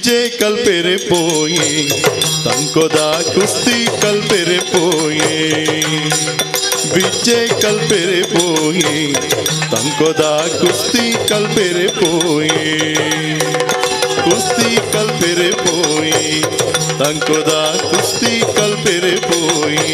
ಬಿಚ್ಚೆ ಕಲ್ಪೆರೆ ಪೋಯಿ ತಂಕೊದ ಕುಸ್ತಿ ಕಲ್ಪೆರೆ ಪೋಯಿ ಬಿಚ್ಚೆ ಕಲ್ಪೆರೆ ಪೋಯಿ ತಂಕೊದ ಕುಸ್ತಿ ಕಲ್ಪೆರೆ ಪೋಯಿ ಕುಸ್ತಿ ಕಲ್ಪೆರೆ ಪೋಯಿ ತಂಕೊದ ಕುಸ್ತಿ ಕಲ್ಪೆರೆ ಪೋಯಿ.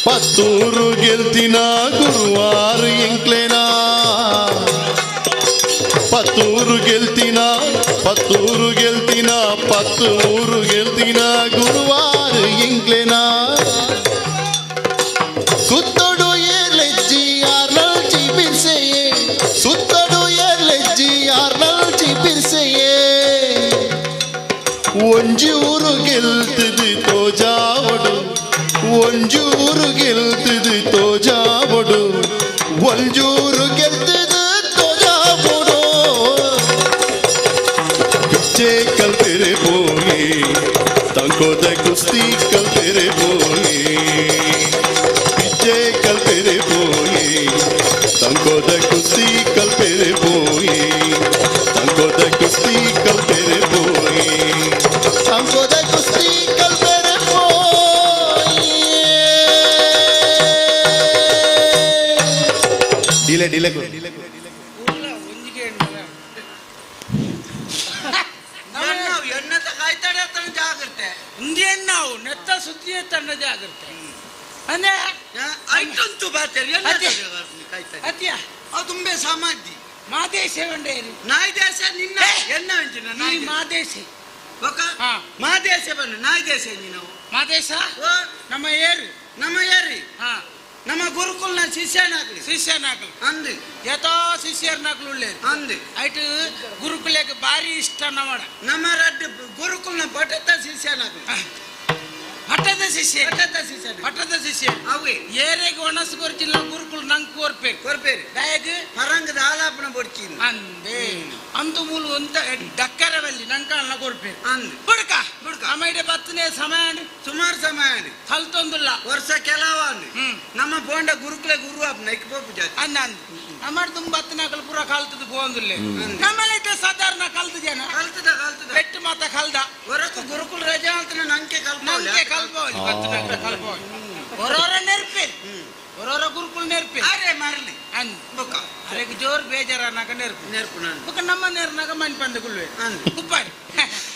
ಪತ್ತೂರು ಗೆಲ್ತಿನ ಗುರುವಾರು ಎಂಕ್ಲೇನಾ ಪತ್ತೂರು ಗೆಲ್ತಿನ ಪತ್ತೂರು ಗೆಲ್ತಿನ ಪತ್ತೂರು ಗೆಲ್ತಿನ ಗುರುವಾರು ಎಂಕ್ಲೇನಾ ಸುತ್ತಡು ಏಲೆಜ್ಜಿ ಆರ್ನಲ್ಜಿ ಬಿರ್ಸೆಯೇ ಸುತ್ತಡು ಏಲೆಜ್ಜಿ ಆರ್ನಲ್ಜಿ ಬಿರ್ಸೆಯೇ ಒಂಜೂರು ಗೆಲ್ತಿದು ತೋಜಾವಡು ಒಂಜೂರು ಗೆಲ್ತಿದು ತೋಜಾವಡು ಒಂಜೂರು ಗೆಲ್ತಿದು ತೋಜಾವಡು ಬಿಚ್ಚೆ ಕಲ್ಪೆರೆ ಪೋಯಿ ತಂಕೋದ ಕುಸ್ತಿ ಕಲ್ಪೆರೆ ಪೋಯಿ ಬಿಚ್ಚೆ ಕಲ್ಪೆರೆ ಪೋಯಿ ತಂಕೋದ ಕುಸ್ತಿ ಕಲ್ಪೆರೆ ಪೋಯಿ ತಂಕೋದ ಕುಸ್ತಿ ಕಲ್ಪೆರೆ ಪೋಯಿ ತಂಕೋದ ಕುಸ್ತಿ ಕಲ್ಪೆರೆ ಪೋಯಿ. ಡಿಲೆ ಡಿಲೆ ಎಣ್ಣೆತ ಕಾಯ್ತಾಡೆ ತನ್ನ ಜಾಗ್ರತೆ ನಾವು ನೆತ್ತ ಸುದ್ದಿ ತನ್ನ ಜಾಗ್ರತೆ ಅಂದ್ರೆ ಐಟಂತು ಬಾತೇರಿ ಕಾಯ್ತಾಡೆ ಅತಿಯ ಅದು ತುಂಬೆ ಸಾಮಾಜಿ ಮಾದೇಶ ಒಂಡೇರಿ ನಾಯಿ ದೇಶ ನಿನ್ನ ಎಣ್ಣ ಅಂಚಿನ ಈ ನಾಯಿ ಮಾದೇಶ ಬೊಕ ಹಾ. ಮಾದೇಶ ಬನ್ನ ನಾಯಿ ದೇಶ ನಾವು ಮಾದೇಶ ಓ, ನಮ್ಮ ಏರು ನಮ್ಮ ಏರಿ ಹಾ ನಮ್ಮ ಗುರುಕುಲ್ನ ಶಿಷ್ಯನಾಗ್ಲಿ ಶಿಷ್ಯನಾಗ್ಲು ಅಂದು ಯಥೋ ಶಿಷ್ಯರ್ನಾಗ್ಲು ಉಳ್ಳೇರು ಅಂದು ಐಟು ಗುರುಕುಲಕ್ಕೆ ಭಾರಿ ಇಷ್ಟ ನಮ್ಮಡ ನಮ್ಮ ರಡ್ಡು ಗುರುಕುಲ್ನ ಪಟತ ಶಿಷ್ಯನಾಗ್ಲಿ ಪಟ್ಟದ ಶಿಷ್ಯ ಪಟತ ಶಿಷ್ಯನ ಪಟ್ಟದ ಶಿಷ್ಯ ಅವೇ ಏರೆಗೆ ಒಣಸು ಕೊರ್ಚಿಲ್ಲ ಗುರುಕುಲ್ ನಂಗೆ ಕೋರ್ಪೇರು ಕೊರ್ಪೇರಿ ದಯಗ್ ಪರಂಗದ ಆಲಾಪನ ಬೊಡ್ಚಿ ಅಂದೆ ಅಂದು ಮೂಲು ಅಂತ ಡಕ್ಕರವಲ್ಲಿ ನಂಕಾಲ್ನ ಕೊರ್ಪೇರು ಅಂದು ಬುಡ್ಕ ಬುಡ್ಕ. ಅಮೈಡೆ ಬತ್ತನೆ ಸಮಯ ಸುಮಾರು ಸಮಯ ಕಲ್ತೊಂದುಲ್ಲ ವರ್ಷ ಕೆಲವ ಹ್ಮ್. ನಮ್ಮ ಪೋಂಡ ಗುರುಕುಲ ಗುರು ಅಪ್ಪ ನೈಕ್ ಪೋಪು ಜಾತಿ ಅಂದ ಅಂದ ನಮ್ಮ ತುಂಬ ಬತ್ತನಾಕಲ್ ಪೂರ ಕಲ್ತದ್ದು ಪೋಂದುಲ್ಲೆ ನಮ್ಮಲ್ಲಿ ಸಾಧಾರಣ ಕಲ್ತು ಜನ ಕಲ್ತದ ಕಲ್ತದ ಪೆಟ್ಟು ಮಾತ ಕಲ್ದ ಹೊರಕು ಗುರುಕುಲ ರಜಾ ಅಂತ ನಂಗೆ ಕಲ್ಪವಲ್ಲಿ ನಂಗೆ ಕಲ್ಪವಲ್ಲಿ ಬತ್ತನಾಕಲ್ ಕಲ್ಪವಲ್ಲಿ ಹೊರೋರ ನೆರ್ಪೆ ಹೊರೋರ ಗುರುಕುಲ್ ನೆರ್ಪೆ ಅರೆ ಮರಲಿ ಅಂದ್ ಬೊಕ್ಕ ಅರೆಗ್ ಜೋರ್ ಬೇಜಾರನಾಕ ನೆರ್ಪು ನೆರ್ಪು ನಾನು ಬೊಕ್ಕ ನಮ್ಮ ನೇರ್ನಾಗ ಮಣ್ ಪಂದ ಗುಲ್ವೆ ಅಂದ್ ಉಪ್ಪಾಡಿ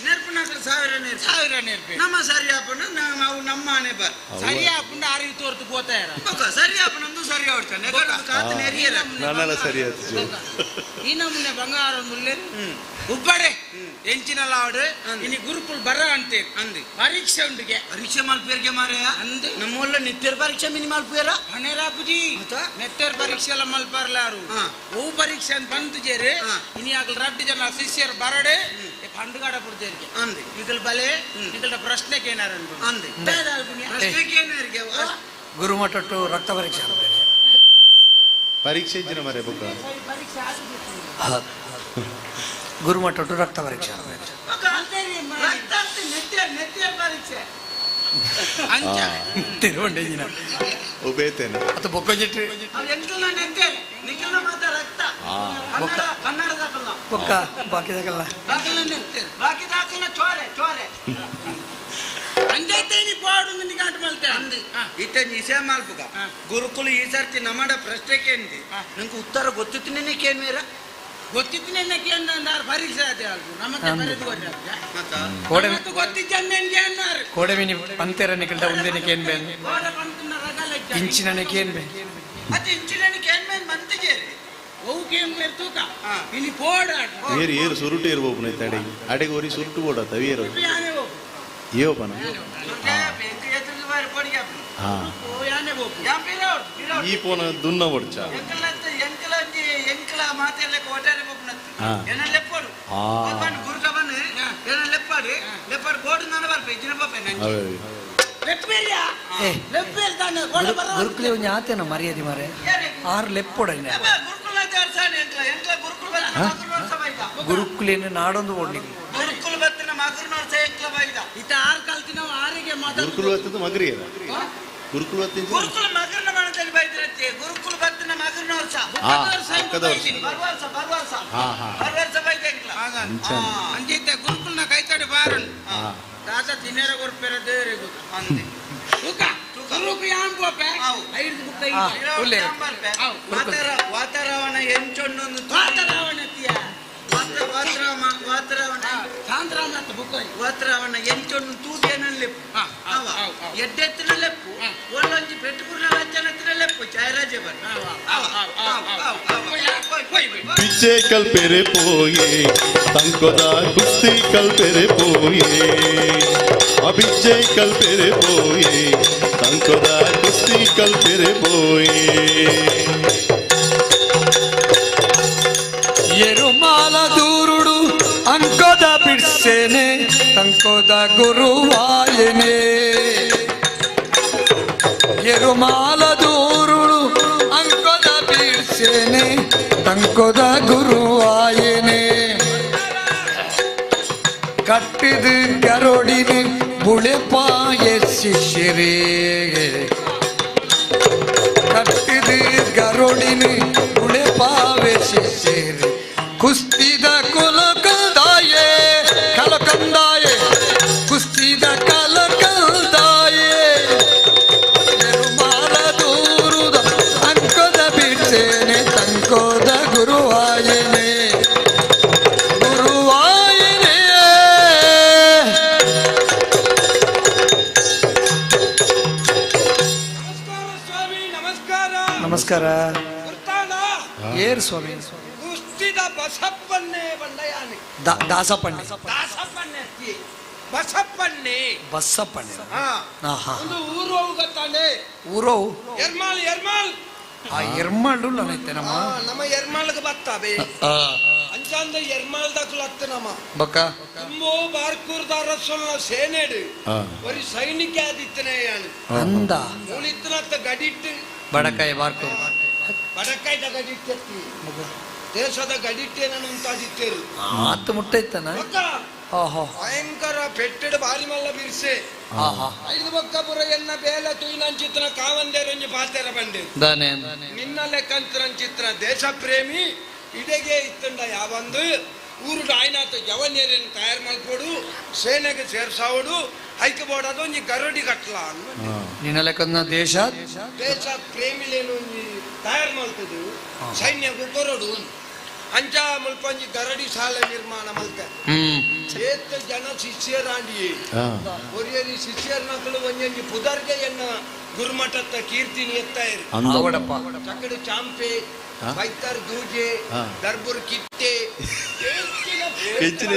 ನೆರ್ಪು ನಾಕಲ್ ಸಾವಿರ ನೆರ್ಪು ಸಾವಿರ ನೆರ್ಪೆ ನಮ್ಮ ಸರಿ ಅಪ್ಪನ ನಾವು ನಮ್ಮ ಆನೆ ಬರ್ ಸರಿ ಹಾಕೊಂಡು ಅರಿವು ತೋರ್ತು ಪೋತಾರ ಬೊಕ್ಕ ಸರಿ ಅಪ್ಪನಂದು ಸರಿ ಹೊಡ್ತಾನೆ ಕಾತು ನೆರಿಯಲ್ಲ ನಾನೆಲ್ಲ ಸರಿ ಆಯ್ತು ಈ ನಮ್ಮನೆ ಬಂಗಾರ ಮುಲ್ಲೆ ಉಬ್ಬಡೆ ಎಂಚಿನ ಲಾಡು ಇನಿ ಗುರುಕುಲ್ ಬರ ಅಂತೀರಿ ಅಂದು ಪರೀಕ್ಷೆ ಉಂಡಿಗೆ ಪರೀಕ್ಷೆ ಮಲ್ಪೇರ್ಗೆ ಮಾರಾಯ ಅಂದು ನಮ್ಮಲ್ಲ ನಿತ್ಯರ ಪರೀಕ್ಷೆ ಮಿನಿ ಮಲ್ಪೇರ ಹಣೆರಾಪುಜಿ ಮತ್ತ? ನೆತ್ತರ್ ಪರೀಕ್ಷೆ ಎಲ್ಲ ಮಲ್ಪಾರ್ಲಾರು ಹಾ. ಓ ಪರೀಕ್ಷೆ ಅಂತ ಬಂತು ಜೇರು ಹಾ. ಇನಿ ಆಗಲ್ ರಡ್ಡು ಜನ ಶಿಷ್ಯರು ಬರಡೆ ಪಂಡುಗಾಡ ಪುಡ್ತೇರಿಗೆ ಅಂದು ಈಗಲ್ ಬಲೆ ಈಗಲ್ಡ ಪ್ರಶ್ನೆಗೆ ಏನಾರ ಅಂದು ಪ್ರಶ್ನೆಗೆ ಏನಾರಿಗೆ ಗುರುಮಠಟ್ಟು ರಕ್ತ ಪರೀಕ್ಷೆ ಅನ್ಬೇಕು. ಪರೀಕ್ಷೆ ಇಜ್ಜಿನ ಮರೆ ಬುಕ್ಕ ಗುರುಮಠಟ್ಟು ರಕ್ತ ಪರೀಕ್ಷೆ ಅನ್ಬೇಕು. ರಕ್ತ ಅಂತ ನಿತ್ಯ ನಿತ್ಯ ಪರೀಕ್ಷೆ ಅಂಚ ತಿರುವಂಡೆ ದಿನ ಉಬೇತೇನೆ ಅದು ಬೊಕ್ಕಜಿಟ್ರಿ ಅವ್ ಎಂಕಲ್ನ ನೆತ್ಯ ನಿಖಲ್ನ ಮಾತ ರಕ್ತ ಕನ್ನಡ ಕನ್ನಡ ದಾಖಲ ಬೊಕ್ಕ ಬಾಕಿದಾಗಲ್ಲ ಬಾಕಿನ ನೆತ್ಯ ಬಾಕಿ ದಾಖಲ ಚೋರೆ ಚೋರೆ ಅಂಜೈತೇನಿ ಪಾಡು ನಿಗಾಂಟ್ ಮಲ್ತೆ ಅಂದು ಇತ್ತ ನಿಶಾ ಮಲ್ಪುಗ ಹಾ. ಗುರುಕುಲ ಈ ಸರ್ತಿ ನಮ್ಮಡ ಪ್ರಶ್ನೆಗೆ ಅಂದಿ ಹಾ. ನಂಗೆ ಉತ್ತರ ಗೊತ್ತಿತ್ತು ನಿನಗೆ ಏನ್ ಮೇರ ಗೊತ್ತಿತ್ತು ನಿನ್ನಕ್ಕೆ ಅಂದಾರು ಪರೀಕ್ಷೆ ಅದೇ ಅಲ್ಪು ನಮ್ಮತ್ತೆ ಬರೆದು ಕೊಟ್ಟಾಗ ಮತ್ತ ಕೋಡೆ ನಮ್ಮತ್ತೆ ಗೊತ್ತಿದ್ದ ಅನ್ನಾರು ಕೋಡೆ ಮಿನಿ ಪಂತೆರ ನಿಕಲ್ದ ಉಂದೆನಿಕೆ ಏನ್ ಬೇನ್ ಕೋಡ ಪಂತನ ರಗಲ ಇಂಚಿನನಿಕೆ ಏನ್ ಬೇ ಅದು ಇಂಚಿನನಿಗೆ ಏನ್ ಮೇನ್ ಮಂತಿಗೆ ಅವುಕೇನು ತೂಕ ಹಾ. ಇನಿ ಪೋಡ ಏರು ಏರು ಸುರುಟು ಏರು ಬೋಪನ ಇತ್ತು ಅಡೆಗೆ ಅಡೆಗೆ ಒರಿ ಸುರುಟು ಬೋಡ ತವಿಯರು ಯಾನೆ ಹೋಗು ಏವಪನ ಎದುರು ಬಾರಿ ಪೊಡಿಗೆ ಹಾಪುನು. ಹಾ ಓ ಯಾನೆ ಹೋಗು ಯಾನ್ ಪಿರವಡು, ಪಿರವಡು. ಈ ಪೋನ ದುನ್ನ ಬೊಡ್ಚ ಎಂಕಲಂತ ಎಂಕಲಂಜಿ ಎಂಕಲ ಮಾತೆಲ್ಲ ಒಟ್ಟಾರೆ ಪೊಪ್ಪುನತ್ತು. ಹಾ. ಎನ್ನ ಲೆಪ್ಪಡು. ಆ. ಒಬ್ಬನು ಗುರುಕ ಬನ್ನು, ಎನ್ನ ಲೆಪ್ಪಾಡು, ಲೆಪ್ಪಾಡು ಬೋರ್ಡು ನಾನು ಬರ್ಪೆ, ಇಜ್ಜಿನ ಪಪ್ಪೆ ನಂಜಿ. ಅವೇ. ಗುರುಕುಲೆ ಒಂಜಿ ಆತೇನ ಮರ್ಯಾದೆ ಮಾರೆ ಆರು ಲೆಪ್ಪೊಡ ಗುರುಕುಲೇನು ನಾಡೊಂದು ಓಡ್ಲಿ ಇತ್ತ ಆರು ಕಲ್ತಿನ ಆರಿಗೆ ಗುರುಕುಲ ಬತ್ತದ ಮಗರಿ ಗುರುಕುಲ ಬತ್ತಿನ ಗುರುಕುಲ ಮಗರ್ನ ಮನದಲ್ಲಿ ಬೈದಿರತ್ತೆ ಗುರುಕುಲ ಬತ್ತಿನ ಮಗರ್ನ ವರ್ಷ ಪಕ್ಕದ ವರ್ಷ ಬರುವ ವರ್ಷ ಬರುವ ವರ್ಷ ಹಾ ಹಾ ಬರುವ ವರ್ಷ ಬೈದೆ ಎಂಕ್ಲ ಅಂಜಿತ್ತೆ ಗುರುಕುಲ್ನ ಕೈತಡಿ ಬಾರನ್ ದಾಸ ತಿನ್ನೇರ ಕೊರ್ಪೆರ ದೇವರಿಗೂ ಅಂದೆ ತುಕ ಗುರುಕು ಯಾನ್ ಪೋಪೆ ಐದು ಬುಕ್ಕ ವಾತಾವರಣ ಎಂಚೊಂಡೊಂದು ವಾತಾವರಣ ತೀಯ ವಾತರಾವಣ ವಾತರಾವಣ ಸಾಂದ್ರಾಮ ಬುಕ್ಕ ವಾತರಾವಣ ಎಂಚೊಂಡು ತೂದೇನಲ್ಲಿ ಎಡ್ಡೆತ್ತಿನ ಲೆಪ್ಪು ಒಳ್ಳೊಂಜಿ ಪೆಟ್ಟುಕುರ್ನ ಲಚ್ಚನತ್ತಿನ ಲೆಪ್ಪು ಜಯರಾಜ ಬರ್ ಬಿಚ್ಚೆ ಕಲ್ಪೆರೆ ಪೋಯೆ ತಂಕೊದ ಕುಸ್ತಿ ಕಲ್ಪೆರೆ ಪೋಯೆ ಅಬಿಚ್ಚೆ ಕಲ್ಪೆರೆ ಪೋಯೆ ತಂಕೊದ ಕುಸ್ತಿ ಕಲ್ಪೆರೆ ಪೋಯೆ ಎರುಮಾಲ ದೂರುಡು ಅಂಕೋದ ಬಿಡ್ಸೇನೆ ತಂಕೋದ ಗುರುವಾಯನೆ ಎರುಮಾಲ ದೂರುಡು ಅಂಕೋದ ಬಿಡ್ಸೇನೆ ತಂಕೋದ ಗುರುವಾಯನೆ ಕಟ್ಟಿದ ಗರೋಡಿನ ಬುಳೆಪಾಯ ಶಿಷ್ಯರೇ ಕಟ್ಟಿದ ಗರೋಡಿನ ಬುಳೆಪಾವೆ ಶಿಷ್ಯರೇ ಕುಸ್ತಿದ ಕುಲಕಂದಾಯೆ ಕಲಕಂದಾಯೆ ಕುಸ್ತಿದ ಕಲಕಂದಾಯೆ ಎರುಮಾಲ ದೂರುದ ಅಂಕದ ಬಿಡ್ಸೇನೆ ತಂಕೋದ ಗುರುವಾಯನೆ ಗುರುವಾಯನೆ. ನಮಸ್ಕಾರ ಸ್ವಾಮಿ ನಮಸ್ಕಾರ ನಮಸ್ಕಾರ ಏರ್ ಸ್ವಾಮಿ ಕುಸ್ತಿದ ಬಸಪ್ಪನ್ನೇ ಬಂಡಯಾನೆ ದಾಸಪ್ಪಣ್ಣೆ ದಾಸಪ್ಪನ್ನೇ ಬಸಪ್ಪನ್ನೇ ಬಸಪ್ಪಣ್ಣೆ ಒಂದು ಊರು ಹೋಗತ್ತಾನೆ ಊರು ಎರ್ಮಾಲ್ ಎರ್ಮಾಲ್ ಆ ಎರ್ಮಾಳು ಐತೆ ನಮ್ಮ ನಮ್ಮ ಎರ್ಮಾಲ್ಗೆ ಬತ್ತಾವೆ ಅಂಚಾಂದ ಎರ್ಮಾಲ್ ದಾಖಲು ಅತ್ತ ನಮ್ಮ ಬಕ್ಕ ತುಂಬೋ ಬಾರ್ಕೂರ್ದಾರ ಸೊಲ್ಲ ಸೇನೆಡು ಒರಿ ಸೈನಿಕ ಆದಿತ್ತನೇ ಯಾನು ಅಂದ ಮೂಲಿತ್ತನತ್ತ ಗಡಿಟ್ಟು ಬಡಕಾಯಿ ಬಾರ್ಕೂರ್ ಬಡಕಾಯ್ದ ಗಡಿಟ್ಟೆತ್ತಿ ದೇಶದ ಗಡಿಟ್ಟೇನನ್ನು ಉಂಟಾದಿತ್ತೇರು ಆತ ಮುಟ್ಟೈತನ ಭಯಂಕರ ಪೆಟ್ಟೆಡು ಬಾರಿ ಮಲ್ಲ ಬಿರ್ಸೆ ಐದು ಬೊಕ್ಕಪುರ ಎನ್ನ ಬೇಲೆ ತುಯಿನಂಚಿತ್ರ ಕಾವಂದೇರಂಜಿ ಪಾತೆರ ಬಂದೆ ನಿನ್ನ ಲೆಕ್ಕಂತರಂಚಿತ್ರ ದೇಶ ಪ್ರೇಮಿ ಇಡೆಗೆ ಇತ್ತಂಡ ಯಾವಂದು ಊರು ಆಯ್ನಾತ ಜವನ್ಯರನ್ನು ತಯಾರು ಮಾಡ್ಕೊಡು ಸೇನೆಗೆ ಸೇರ್ಸಾವಡು ಐಕೆ ಬೋಡದು ಒಂಜಿ ಗರಡಿ ಕಟ್ಲ ನಿನ್ನ ಲೆಕ್ಕದ ದೇಶ ದೇಶ ಪ್ರೇಮಿಲೇನು ಒಂಜಿ ತಯಾರು ಮಾಡ್ತದು ಸೈನ್ಯಕ್ಕೂ ಕೊರಡು ಅಂಚ ಮುಲ್ಪಂಜಿ ಗರಡಿ ಶಾಲೆ ನಿರ್ಮಾಣ ಮಲ್ತೆ ಏತ್ ಜನ ಶಿಷ್ಯರಾಂಡಿ ಒರಿಯರಿ ಶಿಷ್ಯರ್ನಕಲು ಒಂಜೊಂಜಿ ಪುದರ್ಗೆ ಎನ್ನ ಗುರುಮಠತ್ತ ಕೀರ್ತಿನಿ ಎತ್ತಾಯಿರು ಆವಡಪ್ಪ ಚಕಡು ಚಾಂಪೆ ಬೈತರ್ ದೂಜೆ ದರ್ಬುರ್ ಕಿತ್ತೆ ಎಂಚಿನ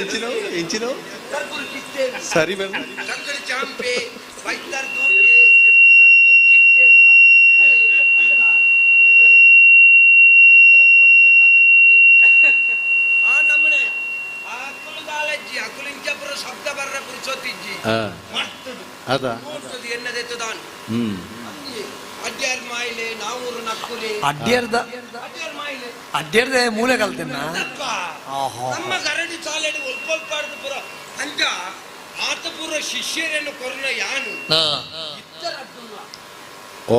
ಎಂಚಿನ ಎಂಚಿನ ದರ್ಬುರ್ ಕಿತ್ತೆ ಸರಿ ಬೇಡ ಚಕಡು ಚಾಂಪೆ ಬೈತರ್ ದೂಜೆ ದರ್ಬುರ್ ಕಿತ್ತೆ ಆ ನಮ್ಮನೆ ಅಕುಲು ದಾಲಜ್ಜಿ ಅಕುಲು ಇಂಚಪುರ ಶಬ್ದ ಬರ್ರ ಪುರುಷೋತ್ತಿಜ್ಜಿ ಮರ್ತದು ಅದ ನೋಡ್ತದು ಎನ್ನದೆತ್ತದಾನು ಅಡ್ಯಾರ್ ಮಾಯಿಲೆ ನಾವೂರು ನಕ್ಕುಲೆ ಅಡ್ಡೇರ್ದ ಅಡ್ಯಾರ್ ಮಾಯಿಲೆ ಅಡ್ಡೇರ್ದ ಮೂಲೆ ಕಲ್ತಿನ ನಮ್ಮ ಗರಡಿ ಚಾಲೆಡು ಒಲ್ಪೊಲ್ಪಾಡ್ದು ಪುರ ಅಂಜ ಆತಪುರ ಶಿಷ್ಯರನ್ನು ಕೊರನ ಯಾನು ಇತ್ತರ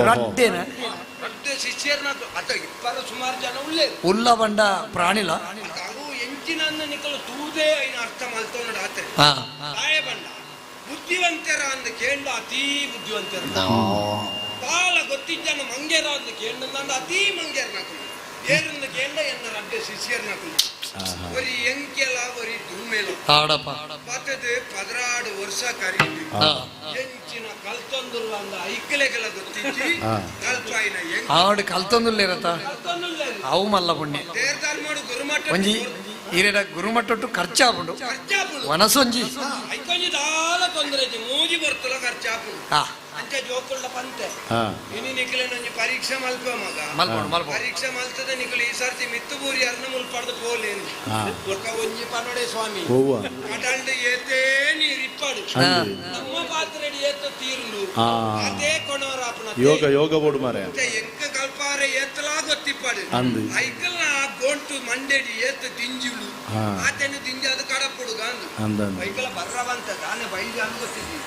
ರಡ್ಡೇನ ರಡ್ಡೆ ಶಿಷ್ಯರನ್ನ ಅತ ಇಪ್ಪರ ಸುಮಾರು ಜನ ಉಳ್ಳೇರು ಉಲ್ಲ ಬಂಡ ಪ್ರಾಣಿಲ ಅವು ಎಂಚಿನ ನಿಕಲು ತೂದೇ ಐನ ಅರ್ಥ ಮಲ್ತೋನಡ ಆತೆ ತಾಯ ಬಂಡ ಬುದ್ಧಿವಂತರ ಅಂದ ಕೇಂಡ ಅತೀ ಬುದ್ಧಿವಂತರ ಬಾಳ ಗೊತ್ತಿಜ್ಜನ ಮಂಗೇರ ಅಂದ ಕೇಂಡ ಅತೀ ಮಂಗೇರ ನಕಲು ಏರಿಂದ ಕೇಂಡ ಎನ್ನ ರಡ್ಡೆ ಶಿಷ್ಯರ ನಕಲು ಒರಿ ಎಂಕೆಲ ಒರಿ ಧೂಮೇಲ ಆಡಪ್ಪ ಪತ್ತದು 16 ವರ್ಷ ಕರೀದು ಎಂಚಿನ ಕಲ್ತೊಂದುಲ್ಲ ಅಂದ ಐಕ್ಲೆಗೆಲ್ಲ ಗೊತ್ತಿಜ್ಜಿ ಕಲ್ಪಾಯಿನ ಆಡು ಕಲ್ತೊಂದುಲ್ಲ ಇರತ್ತ ಅವು ಮಲ್ಲ ಪುಣ್ಯ ದೇರ್ದಾಲ್ ಮಾಡು ಗುರುಮಠ ಒಂಜಿ ಈರೇಡ ಗುರುಮಠ ಖರ್ಚಾಪುಂಡು ಖರ್ಚಾಪುಂಡು ವನಸೊಂಜಿ ಐಕೊಂಜಿ ದಾಲ ತೊಂದರೆ ಮೂಜಿ ಬರ್ತಲ ಖರ್ಚಾಪುಂಡು. ಅಂಚೆ ಜೋಕುಳ್ಳ ಪಂತೆ ಇನಿ ನಿಕ್ಲೆನೊಂಜಿ ಪರೀಕ್ಷೆ ಮಲ್ಪ ಮಗ ಪರೀಕ್ಷೆ ಮಲ್ತದ ನಿಕ್ಲು ಈ ಸರ್ತಿ ಮಿತ್ತುಬೂರಿ ಅರ್ನ ಮುಲ್ಪಡ್ದು ಪೋಲೇನು ಬೊಕ್ಕ ಒಂಜಿ ಪನೊಡೆ ಸ್ವಾಮಿ ಕಡಲ್ಡ್ ಏತೇ ನೀರ್ ಇಪ್ಪಡು ನಮ್ಮ ಪಾತ್ರೆಡ್ ಏತ ತೀರುಂಡು ಅದೇ ಕೊಣವರಾಪನ ಯೋಗ ಯೋಗ ಬೋಡು ಮಾರೆ ಎಂಕ ಕಲ್ಪಾರೆ ಏತಲಾ ಗೊತ್ತಿಪ್ಪಡು ಐಕಲ್ನ ಆ ಗೋಂಟು ಮಂಡೆಡಿ ಏತ ದಿಂಜುಳು ಆತೇನು ದಿಂಜ ಅದು ಕಡಪುಡು ಗಾಂದು ಐಕಲ ಬರ್ರವಂತ ತಾನೆ ಬೈಜ ಅಂದು ಗೊತ್ತಿದ್ದಿ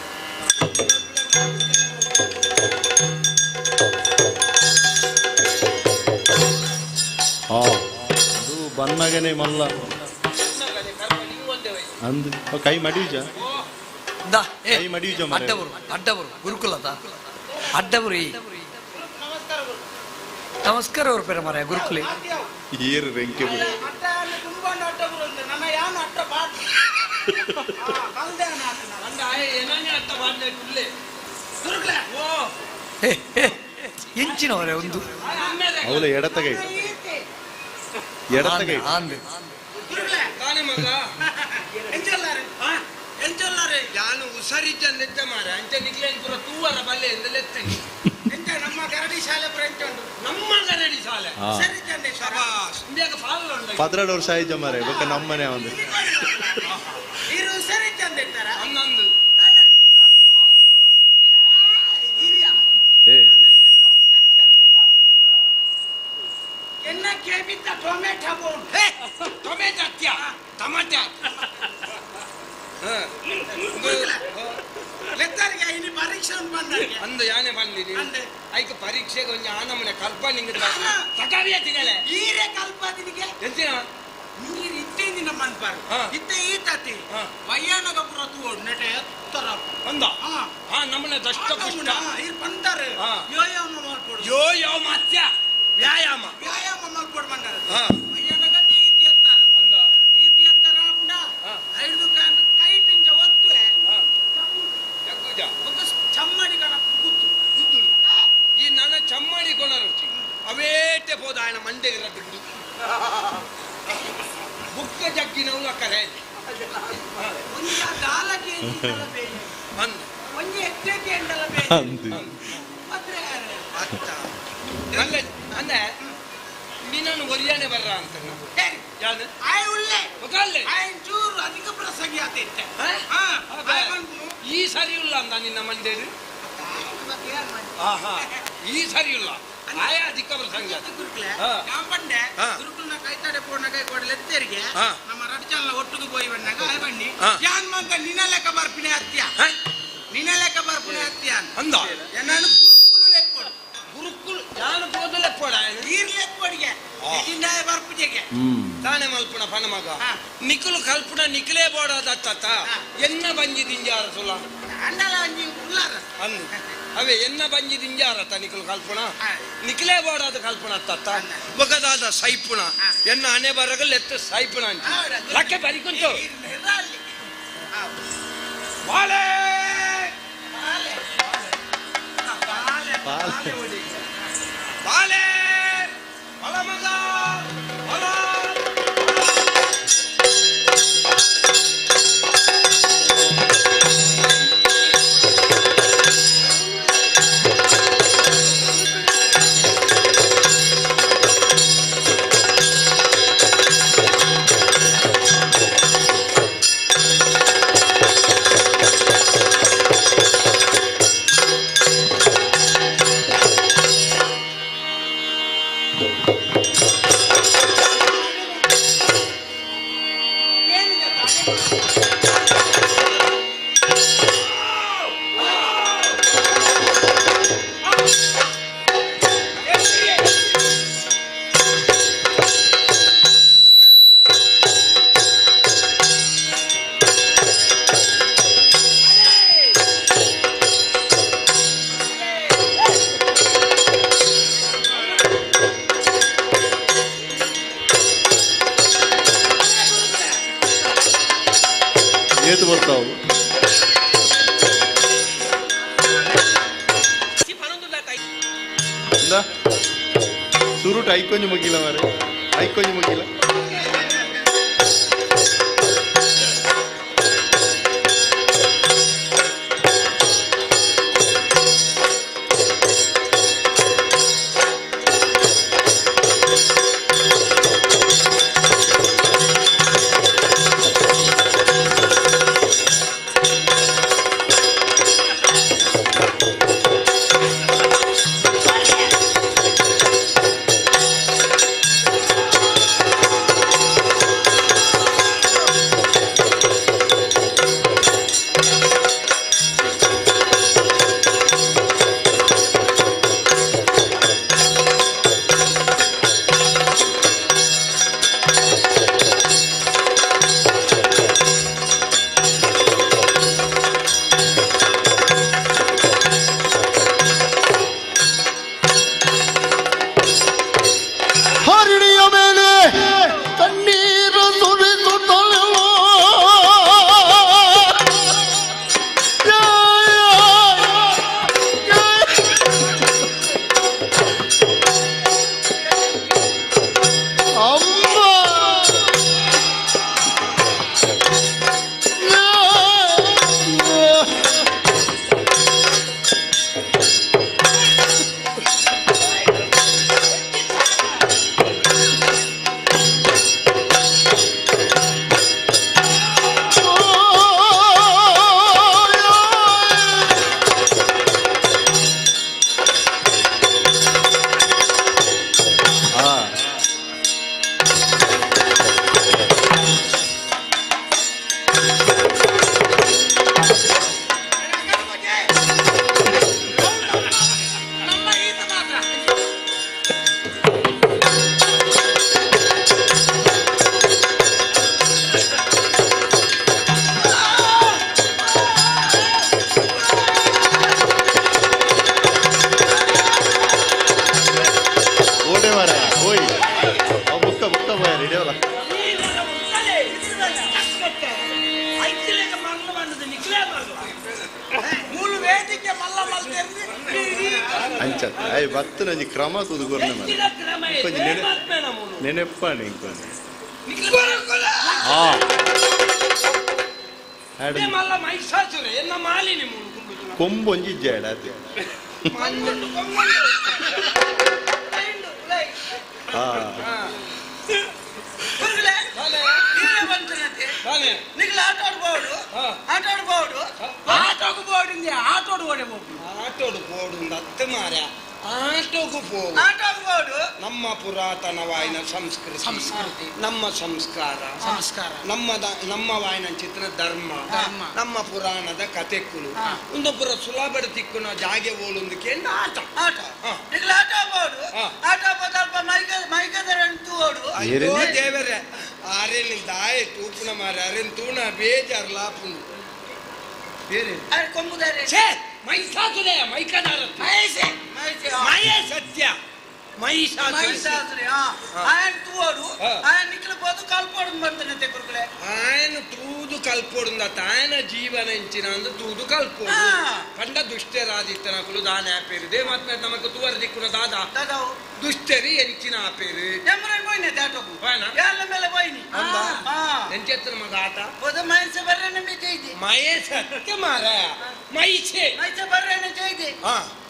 ಅದು ಬನ್ನಗನೆ ಮಲ್ಲ ಅಂದು ಕೈ ಮಡಿಯುಜ ಕೈ ಮಡಿಯುಜ ಅಡ್ಡವರು ಅಡ್ಡವರು ಗುರುಕುಲದ ಅಡ್ಡವರು ನಮಸ್ಕಾರ ಅವ್ರ ಪೇರ ಮಾರಾಯ ಗುರುಕುಲಿ ಏರು ರೆಂಕೆ ಎಂಚಿನವರೇ ಒಂದು ಅವಳ ಎಡತಗೈ ಎಡತಗೈ ಯಾನು ಹುಷಾರಿದ್ದ ಮಾರ ಅಂಚೆ ನಿಕ್ಲೇನ್ ಪೂರ ತೂವರ ಬಲ್ಲೆ ಎಂದಲೆತ್ತನಿ ನಮ್ಮ ಗರಡಿ ಶಾಲೆ ಪೂರ ಎಂಚ ಉಂಟು ನಮ್ಮ ಗರಡಿ ಶಾಲೆ ಸರಿ ಶಬಾಷ್ ಇಂಡಿಯಾಗ ಫಾಲ್ ಉಂಟು 12 ವರ್ಷ ಆಯ್ತು ಮಾರೆ ಬೊಕ್ಕ ನಮ್ಮನೆ ಒಂದು ಇರು ಸರಿ ಚಂದ ಇರ್ತಾರ ಹನ್ನೊಂದು ಏ ಎನ್ನ ಕೇಬಿದ್ದ ಟೊಮೆಟೊ ಬೋಂಡು ಟೊಮೆಟೊ ಅತ್ಯ ಟಮಾಟೆ ಲೆತ್ತರಿಗೆ ಇನಿ ಪರೀಕ್ಷೆ ಉಂಟು ಬಂದಾಗೆ ಅಂದು ಯಾನೆ ಬಂದಿರಿ ಐಕ ಪರೀಕ್ಷೆಗೆ ಒಂಜಿ ಆನಮನೆ ಕಲ್ಪನಿಂಗ್ ತಕಾವಿಯ ತಿಗಲೆ ಈರೆ ಕಲ್ಪದಿನಿಗೆ ಎಂಚಿನ ನೀರು ಇತ್ತೇ ನಿನ್ನ ಮನ್ಪಾರು ಇತ್ತೆ ಈ ತತಿ ವಯ್ಯಾನಗ ಪುರ ತೂವೊಡು ನೆಟೆ ಎತ್ತರ ಅಂದ ಹಾ ನಮ್ಮನೆ ದಷ್ಟ ಪುಷ್ಟ ಇರ್ ಬಂತಾರೆ ಯೋಯಾಮ ಮಲ್ಪೊಡು ಯೋಯಾಮ ಅತ್ಯ ವ್ಯಾಯಾಮ ವ್ಯಾಯಾಮ ಮಲ್ಪೊಡು ಬಂದಾರ ವಯ್ಯಾನಗಂದೆ ಈತಿ ಎತ್ತರ ಅಂದ ಈತಿ ಎತ್ತರ ಆಪುಂಡ ಐದು ಕೈ ಟಿಂಚ ಒತ್ತುವೆ ಚಮ್ಮಡಿ ಕಣ ಗುದ್ದು ಗುದ್ದು ಈ ನನ್ನ ಚಮ್ಮಡಿ ಕೊಣರುಚಿ ಅವೇಟೆ ಪೋದ ఆయన ಮಂಡೆಗೆ ರದ್ದು ಬಿಡು ಬುಕ್ಕ ಜಗ್ಗಿನವು ಅಕ್ಕರೆ ಒಂಜಿ ದಾಲಕ್ಕೆ ಅಂದ ಒಂಜಿ ಎಚ್ಚೆಕ್ಕೆ ಎಂಡಲ ಬೇಯಿ ಅತ್ತ ಅಲ್ಲ ಅಂದೆ ನಿನ್ನನ್ನು ಒರಿಯಾನೆ ಬರ್ರ ಅಂತ ಯಾನು ಆಯ್ ಉಲ್ಲೆ ಗೊತ್ತಲ್ಲೇ ಆಯ್ ಚೂರು ಅಧಿಕ ಪ್ರಸಂಗಿ ಆತಿತ್ತೆ ಈ ಸರಿ ಇಲ್ಲ ಅಂದ ನಿನ್ನ ಮಂಡೇರು ಆಹಾ ಈ ಸರಿ ಇಲ್ಲ ಆಯ ಅಧಿಕ ಪ್ರಸಂಗ ಗುರುಕುಲೆ ಪಂಡೆ ಗುರುಕುಲ್ನ ಕೈತಾಡೆ ಪೋಣ ಕೈ ಕೊಡಲೆ ಎತ್ತರಿಗೆ ನಮ್ಮ ರಡ್ಚಲ್ನ ಒಟ್ಟಿಗೆ ಪೋಯಿ ಬಂದಾಗ ಆಯ್ ಬನ್ನಿ ಯಾನ್ ಮಂತ ನಿನ್ನ ಲೆಕ್ಕ ಬರ್ಪಿಣೆ ಅತ್ಯ ನಿನ್ನ ಲೆಕ್ಕ ಬರ್ಪಿಣೆ ಅತ್ಯ ಅಂದ ನಾನು ಗುರುಕುಲು ಲೆಕ್ಕೊಡು ಗುರುಕುಲು ಯಾನು ಪೋದು ಲೆಕ್ಕೊಡ ನೀರ್ ಲೆಕ್ಕೊಡಿಗೆ ನಿನ್ನ ಬರ್ಪುಜೆಗೆ ತಾನೆ ಮಲ್ಪುಣ ಪಣ ಮಗ ನಿಕುಲು ಕಲ್ಪುಣ ನಿಕುಲೇ ಬೋಡಾದತ್ತ ಎನ್ನ ಬಂಜಿ ದಿಂಜಾರ ಸುಲ ಅಂಡಲ ಅಂಜಿ ಉಲ್ಲಾರ ಅಂದು ಅವೇ ಎನ್ನ ಬಂಜಿ ದಿಂಜಾರತ್ತ ನಿಕುಲು ಕಲ್ಪುಣ ನಿಕುಲೇ ಬೋಡಾದ ಕಲ್ಪುಣ ಅತ್ತ ಬೊಕದಾದ ಸೈಪುಣ ಎನ್ನ ಅನೆ ಬರಗಲ್ ಎತ್ತು ಸೈಪುಣ ಅಂಚಿ ಲಕ್ಕೆ ಬರಿಕುಂಟು ಬಾಳೆ ಬಾಳೆ ಬಾಳೆ ಬಲ ಮಗ ಬಲ ಏತು ಬರ್ತಾವು ಸುರುಟು ಐಕೊಂಜು ಮುಗಿಲ್ಲ ಮಾರೆ ಐಕೊಂಜು ಮುಗಿಲ್ಲ ಅಂಚ ಅಯ್ಯ ಬತ್ತು ನಂಜಿ ಕ್ರಮ ತುದು ಕೊರ್ನೆ ಮಾರೆ ನೆನೆಪ್ಪಾಣೆ ಇಂಕೊಂಡೆ ಕೊಂಬೊಂಜಿ ಇಜ್ಜಾಡ ಅದೇ ಆಟೋಡು ಮಾರ ಆಟೋಗು ಪೋ ನಮ್ಮ ಪುರಾತನ ವಾಯಿನ ಸಂಸ್ಕೃತಿ ಸಂಸ್ಕೃತಿ ನಮ್ಮ ಸಂಸ್ಕಾರ ಸಂಸ್ಕಾರ ನಮ್ಮ ನಮ್ಮ ವಾಯಿನ ಚಿತ್ರ ಧರ್ಮ ಧರ್ಮ ನಮ್ಮ ಪುರಾಣದ ಕತೆಕ್ಕುಲು ಒಂದು ಪುರ ಸುಲಭ ತಿಕ್ಕುನ ಜಾಗೆ ಓಲೊಂದು ಕೇಂದ್ರ ಆಟ ಆಟ ಆಟ ಬೋಡು ಆಟ ಸ್ವಲ್ಪ ಮೈಕದ ಅಯ್ಯೋ ದೇವರೇ ಆರೇನು ದಾಯ ತೂಪುನ ಮಾರ ಅರೇನು ತೂಣ ಬೇಜಾರ್ ಲಾಪುನು ಬೇರೆ ಕೊಂಬುದಾರೆ ಮೈಸಾಸುರೇ ಮೈಕದಾರ ಮಹೇಶೆ ಮಯೇ ಸತ್ಯ ಮಹಿಷಾಸುರೆ ಆಯನ್ ತೂವಡು ಆಯನ್ ನಿಕ್ಲ ಬೋದು ಕಲ್ಪೋಡು ಬಂತನತೆ ಗುರುಗಳೇ ಆಯನ ತೂದು ಕಲ್ಪೋಡುಂದ ತಾಯನ ಜೀವನ ಇಂಚಿನ ಅಂದು ತೂದು ಕಲ್ಪೋಡು ಕಂಡ ದುಷ್ಟರಾದಿತ್ತನಕುಲು ದಾನೆ ಆಪೇರು they ಮಾತ್ಮೇಲೆ ನಮಕ್ ತುವರ ದಿಕ್ಕುನ ದಾದಾ ದಾದಾವು ದುಷ್ಟರಿ ಎಂಚಿನ ಆಪೇರು ಎಮ್ಮರನ್ పోయిన దాటకు ಯಾಲ ಮೇಲೆ పోయిನಿ ಎಂಚೆತ್ತನ ಮಗ ಆಟ ಬೋದು ಮಹೇಶ ಬರ್ರನೆ ಮೇ ಜೈದೆ ಮಹೇಶ ಸತ್ಯ ಮಾರ ಮಹಿಷೆ ಮಹಿಷ ಬರ್ರನೆ ಜೈದೆ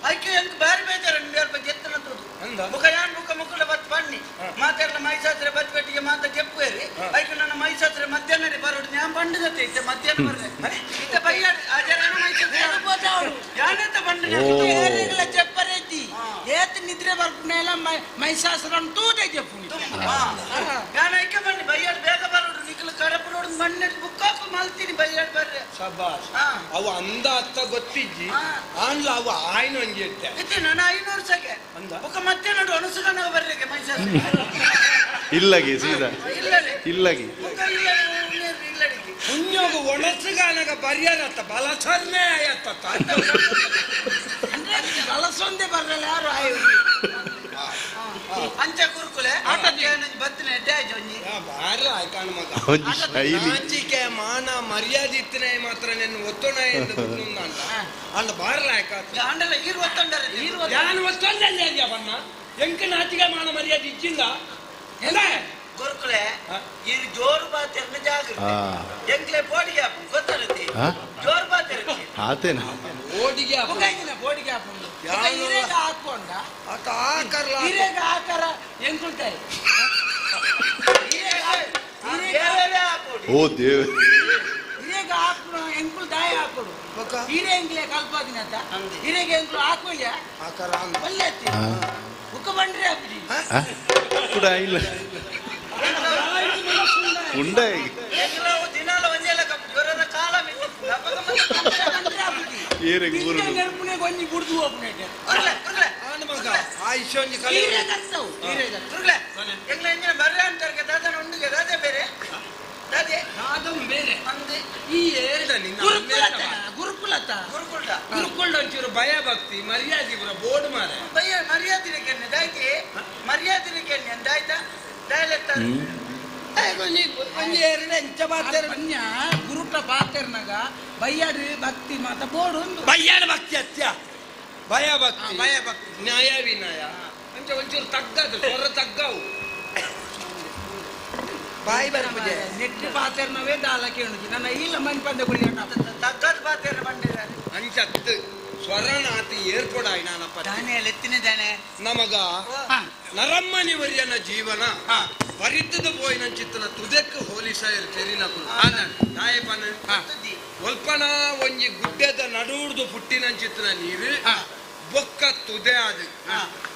ಐಕೆ ಎಂಕ್ ಬಾರಿ ಬೇಜಾರ ನಿಮ್ಗೆ ಬಗ್ಗೆ ಎತ್ತನ ತೂದು ಮುಖ ಯಾನ್ ಮುಖ ಮುಕ್ಕುಲ ಬತ್ ಬನ್ನಿ ಮಾತಾಡ್ಲ ಮೈಸಾತ್ರೆ ಬತ್ ಬೆಟ್ಟಿಗೆ ಮಾತ ಚೆಪ್ಪುವೇರಿ ಐಕೆ ನನ್ನ ಮೈಸಾತ್ರೆ ಮಧ್ಯಾಹ್ನ ಬರೋಡು ഞാൻ ಪಂಡದತ್ತೆ ಇತ್ತೆ ಮಧ್ಯಾಹ್ನ ಬರ್ರೆ ಇತ್ತೆ ಬೈಯಾಡು ಆಜಾರನ ಮೈಸಾತ್ರೆ ಯಾನೆತ್ತ ಪಂಡ ಏರಿಗಳ ಚೆಪ್ಪರೇತಿ ಏತ್ ನಿದ್ರೆ ಬರ್ಪುನೆಲ್ಲ ಮೈಸಾಸ್ರನ್ ತೂದೆ ಚೆಪ್ಪುನಿ ಯಾನ ಐಕೆ ಬನ್ನಿ ಬೈಯಾಡು ಬೇಗ ಬರೋಡು ನಿಕ್ಲು ಕಡಪುರೋಡು ಮಣ್ಣು ಬುಕ್ಕಾಕು ಮಲ್ತೀನಿ ಬೈಯಾಡು ಬರ್ರೆ ಶಬಾಷ್ ಅವು ಅಂದ ಅತ್ತ ಗೊತ್ತಿಜ್ಜಿ ಆನ್ಲ ಅವು ಆಯ್ನ ಒಂಜಿ ಇತ್ತೆ ಇತ್ತೆ ನಾನು 500 ಸಕೆ ಬುಕ್ಕ ಮಧ್ಯಾಹ್ನ ಅನುಸುಗನ ಬರ್ರೆಗೆ ಮೈಸಾಸ್ರೆ ಇಲ್ಲಗೆ ಸೀದಾ ಇಲ್ಲಗೆ ಪುಣ್ಯೋಗ ಒಣಸುಗಾನಗ ಬರ್ಯಾರತ್ತ ಬಲಸರ್ನೇ ಆಯತ್ತ ಅಂದ್ರೆ ಬಲಸೊಂದೇ ಬರಲ್ಲ ಯಾರು ಆಯ್ ಅಂಚ ಗುರುಕುಲೆ ಬತ್ತಿನ ಒಂಜಿ ಬಾರ ಆಯ್ಕಾಣ ಮಗ ನಾಚಿಕೆ ಮಾನ ಮರ್ಯಾದೆ ಇತ್ತನೆ ಮಾತ್ರ ನಿನ್ನ ಒತ್ತೊಣ ಎಂದು ಅಂದ ಬಾರಲ ಆಯ್ಕ ಅಂಡಲ ಈರು ಒತ್ತೊಂಡರೆ ಯಾನು ಒತ್ತೊಂಡಲ್ಲ ಬಣ್ಣ ಎಂಕ ನಾಚಿಕೆ ಮಾನ ಮರ್ಯಾದೆ ಇಚ್ಚಿಲ್ಲ ಗುರುಕುಲೆ ಈ ಜೋರು ಬಾತೆರ್ನ ಜಾಗೃತಿ ಎಂಕ್ಲೆ ಬೋಡಿಗೆ ಹಾಪು ಗೊತ್ತಾರತಿ ಜೋರು ಬಾತೆರ್ತಿ ಆತೇನ ಬೋಡಿಗೆ ಹಾಪು ಬೋಡಿಗೆ ಹಾಪು ಹಿರೇಗ ಹಾಕೊಂಡ ಆತ ಆಕರ್ಲ ಹಿರೇಗ ಆಕರ ಎಂಕುಲ್ತಾಯಿ ಓ ದೇವ ಹಿರೇಗ ಹಾಕು ಎಂಕುಲ್ ದಾಯ ಹಾಕೊಡು ಹಿರೇ ಎಂಕ್ಲೆ ಕಲ್ಪಾದಿನತ ಹಿರೇಗೆ ಎಂಕುಲು ಹಾಕೋಯ್ಯ ಆಕರ ಒಳ್ಳೆ ಮುಖ ಬಂಡ್ರೆ ಹಾಕಿ ಕೂಡ ಇಲ್ಲ ಉಂಡ ಗುರುಕುಲ ಭಯ ಭಕ್ತಿ ಮರ್ಯಾದೆ ಬೋರ್ಡ್ ಮಾರ ಮರ್ಯಾದೆ ಮರ್ಯಾದೆ ಎಂದಾಯ್ತಾ ಗುರುಟ ಪಾತೆರ್ನಾಗ ಬಯ್ಯಾಡು ಭಕ್ತಿ ಮಾತ ಬೋರ್ಡ್ ಒಂದು ಬಯ್ಯಾಡು ಭಕ್ತಿ ಅತ್ಯ ಭಯ ಭಕ್ತಿ ಭಯ ಭಕ್ತಿ ನ್ಯಾಯ ವಿನಯ ಅಂಚೆ ಒಂಚೂರು ತಗ್ಗದು ಸ್ವರ ತಗ್ಗವು ಬಾಯಿ ಬರ್ಪುಜೆ ನೆಟ್ಟಿ ಪಾತೆರ್ನವೇ ದಾಲ ಕೇಳುಜಿ ನನ್ನ ಇಲ್ಲ ಮನ್ ಪಂದೆ ಗುಳಿ ತಗ್ಗದ ಪಾತೆರ್ ಬಂಡಿರ ಅಂಚತ್ತು ಸ್ವರನಾತಿ ಏರ್ಪಡಾಯ್ ನಾನಪ್ಪ ದಾನೆ ಎತ್ತಿನ ದಾನೆ ನಮಗ ನರಮ್ಮನಿ ವರ್ಯನ ಜೀವನ ಪರಿತದ ಪೋಯಿನ ಚಿತ್ತನ ತುದೆಕ್ ಹೋಲಿಸಾಯರ್ ತೆರಿನಕುಲು ದಾಯಪನ ಒಲ್ಪನ ಒಂಜಿ ಗುಡ್ಡೆದ ನಡುಡ್ದು ಪುಟ್ಟಿನ ಚಿತ್ತನ ನೀರು ಬೊಕ್ಕ ತುದೆ ಅದು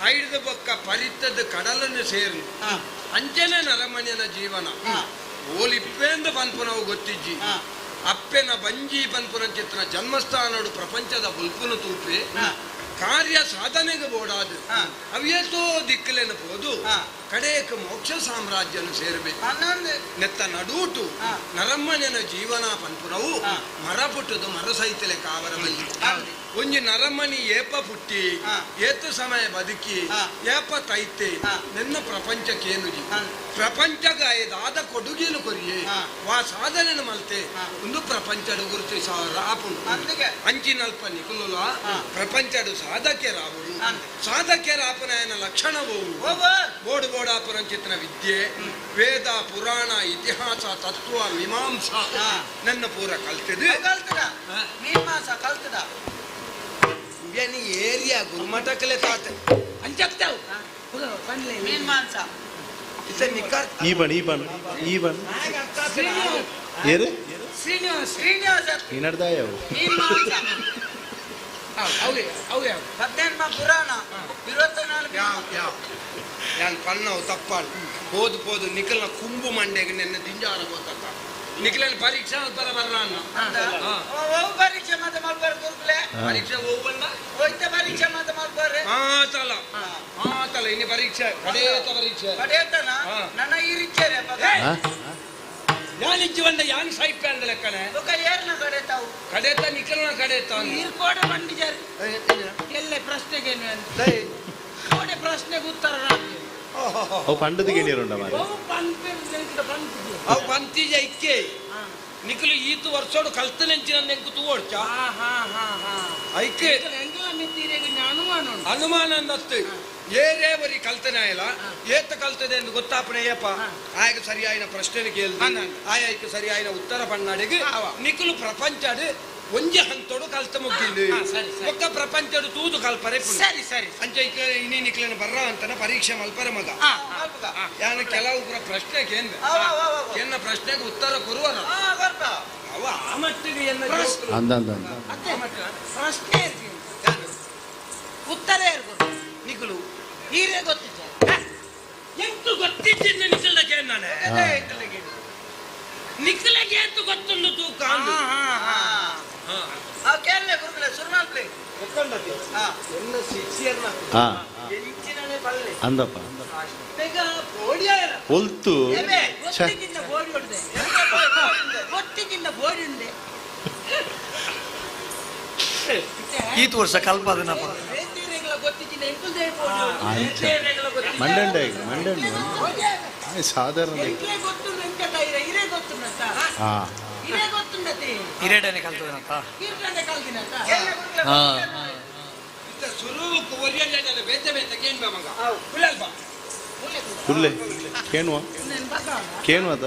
ಐದು ಬೊಕ್ಕ ಪರಿತದ ಕಡಲನ್ನು ಸೇರು ಅಂಚನೆ ನರಮನಿಯನ ಜೀವನ ಓಲಿಪ್ಪೇಂದ ಪನ್ಪುನವು ಗೊತ್ತಿಜ್ಜಿ ಅಪ್ಪೆನ ಬಂಜಿ ಪನ್ಪುನ ಚಿತ್ರ ಜನ್ಮಸ್ಥಾನೋಡು ಪ್ರಪಂಚದ ಬುಲ್ಪುನು ತೂಪಿ ಕಾರ್ಯ ಸಾಧನೆಗೆ ಬೋಡಾದು ಅವೇತೋ ದಿಕ್ಕಲೇನ ಪೋದು ಕಡೆಯಕ್ಕೆ ಮೋಕ್ಷ ಸಾಮ್ರಾಜ್ಯನು ಸೇರಬೇಕು. ನೆತ್ತ ನಡೂಟು ನರಮ್ಮನೆನ ಜೀವನ ಪನ್ಪುರವು ಮರ ಪುಟ್ಟುದು ಮರ ಸೈತಲೆ ಕಾವರ ಬಲ್ಲಿ. ಒಂಜಿ ನರಮನಿ ಏಪ ಪುಟ್ಟಿ ಏತ ಸಮಯ ಬದುಕಿ ಏಪ ತೈತೆ ನಿನ್ನ ಪ್ರಪಂಚಕ್ಕೇನುಜಿ ಪ್ರಪಂಚಗಾಯದಾದ ಕೊಡುಗೆನು ಕೊರಿಯೆ ವಾ ಸಾಧನೆ ಮಲ್ತೆ ಒಂದು ಪ್ರಪಂಚದ ಗುರುತು ಆಪುಂಡು. ಅಂಚಿನಲ್ಪ ನಿಕುಲ ಪ್ರಪಂಚಡು ಸಾಧಕ್ಯರಾವುಡು. ಸಾಧಕ್ಯರಾಪನಾಯನ ಲಕ್ಷಣವು ಬೋಡು ಬೋಡಾಪುರಂಚಿತನ ವಿದ್ಯೆ ವೇದ ಪುರಾಣ ಇತಿಹಾಸ ತತ್ವ ಮೀಮಾಂಸಾ ನನ್ನ ಪೂರ ಕಲ್ತದೆ. ಮೀಮಾಂಸ ಕಲ್ತದ ಏರಿಯಾ ಗುರುಮಠಕ್ಕಲೆ ತಾತೆ ಅಂಚಕ್ತಾವ್ ಮೀಮಾಂಸ ಈ ಬಣ್ಣ ಈ ಬಣ್ಣ ಈ ಬಣ್ಣ ಏರು ಶ್ರೀನಿವಾಸ ಶ್ರೀನಿವಾಸ ಈ ಮೀಮಾಂಸ ಅವೇ ಅವೇ 18 ಪುರಾಣ 24 ಯಾವ ಯಾವ ಯಾನ್ ಪನ್ನವು ತಪ್ಪಾಳು ಹೋದು ಪೋದು ನಿಖಲ್ನ ಕುಂಬು ಮಂಡೆಗೆ ನಿನ್ನ ದಿಂಜಾರ ಗೊತ್ತ ನಿಖಲನ ಪರೀಕ್ಷೆ ಬರ ಬರ್ರ ಪರೀಕ್ಷೆ ಮಾತ ಮಾಡ್ಬಾರ ಗುರುಕುಲೆ ಪರೀಕ್ಷೆ ಹೋಗಲ್ಲ ಹೋಯ್ತ ಪರೀಕ್ಷೆ ಮಾತ ಮಾಡ್ಬಾರೆ. ಆತಲ ಆತಲ ಇನ್ನು ಪರೀಕ್ಷೆ ಕಡೇತ ಪರೀಕ್ಷೆ ಕಡೇತನ ನನ್ನ ಈ ರೀತಿಯ ಯಾನಿಜ್ಜಿ ಬಂದ ಯಾನ್ ಸಾಹಿತ್ಯ ಅಂದ ಲೆಕ್ಕನೆ ಏರ್ನ ಕಡೇತಾವು ಕಡೇತ ನಿಖಲ್ನ ಕಡೇತ ಕೋಡೆ ಬಂಡಿಜಾರ್ ಎಲ್ಲ ಪ್ರಶ್ನೆಗೆ ಕೋಡೆ ಪ್ರಶ್ನೆಗೆ ಉತ್ತರ ಅವು ಪಂಡದಿಗೆ ನೀರುಂಡ ಮಾರೆ ಅವು ಪಂತಿಜ ಇಕ್ಕೆ ನಿಖಲು ಈತು ವರ್ಷೋಡು ಕಲ್ತನೆಂಚಿನ ನೆಂಕು ತೂವೊಡ್ಚ ಐಕೆ ಅನುಮಾನ ಅಂದತ್ತು ಏರೇ ಬರಿ ಕಲ್ತನಾಯಲ್ಲ ಏತ ಕಲ್ತದೆ ಎಂದು ಗೊತ್ತಾಪನೆ ಏಪ ಆಯಕ ಸರಿಯಾಯಿನ ಪ್ರಶ್ನೆ ಕೇಳಿದ ಆಯಕ್ಕೆ ಸರಿಯಾಯಿನ ಉತ್ತರ ಪಣ್ಣಾಡಿಗೆ ನಿಖಲು ಪ್ರಪಂಚಡು ಒಂಜೆ ಹಂತೋಡು ಕಲ್ತ ಮುಗ್ಗಿಂದು ಒಕ್ಕ ಪ್ರಪಂಚಡು ತೂದು ಕಲ್ಪರೆ ಸರಿ ಸರಿ ಅಂಚ ಇನಿ ನಿಕ್ಲನ ಬರ್ರ ಅಂತನ ಪರೀಕ್ಷೆ ಮಲ್ಪರೆ ಮಗ ಯಾನ ಕೆಲವು ಪ್ರಶ್ನೆ ಕೇಂದ್ರ ಎನ್ನ ಪ್ರಶ್ನೆಗೆ ಉತ್ತರ ಕೊರುವರ ಅವ ಆ ಮಟ್ಟಿಗೆ ಎನ್ನ ಪ್ರಶ್ನೆ ಉತ್ತರ ನಿಖಲು ಹೀರೆ ಗೊತ್ತಿದ್ದ ಎಂತು ಗೊತ್ತಿದ್ದ ನಿಖಲ್ದಕ್ಕೆ ನಾನೇ ನಿಖಲಿಗೆ ಎಂತು ಗೊತ್ತುಂಡು ತೂಕ ಕೇಳಲೆ ಗುರುಕುಲೆ ಸುರುಮಾಲ್ಪ್ಲೆ ಅಂದಪ್ಪ ಒಲ್ತು ಈತು ವರ್ಷ ಕಲ್ಪದನಪ್ಪ ಮಂಡಂಡೆ ಮಂಡಂಡೆ ಸಾಧಾರಣ ಇರೇಡನೆ ಕಲ್ತದನಪ್ಪ. ಕುಲ್ಲೆ ಕೇಣುವ ಕೇಣುವ ಅದ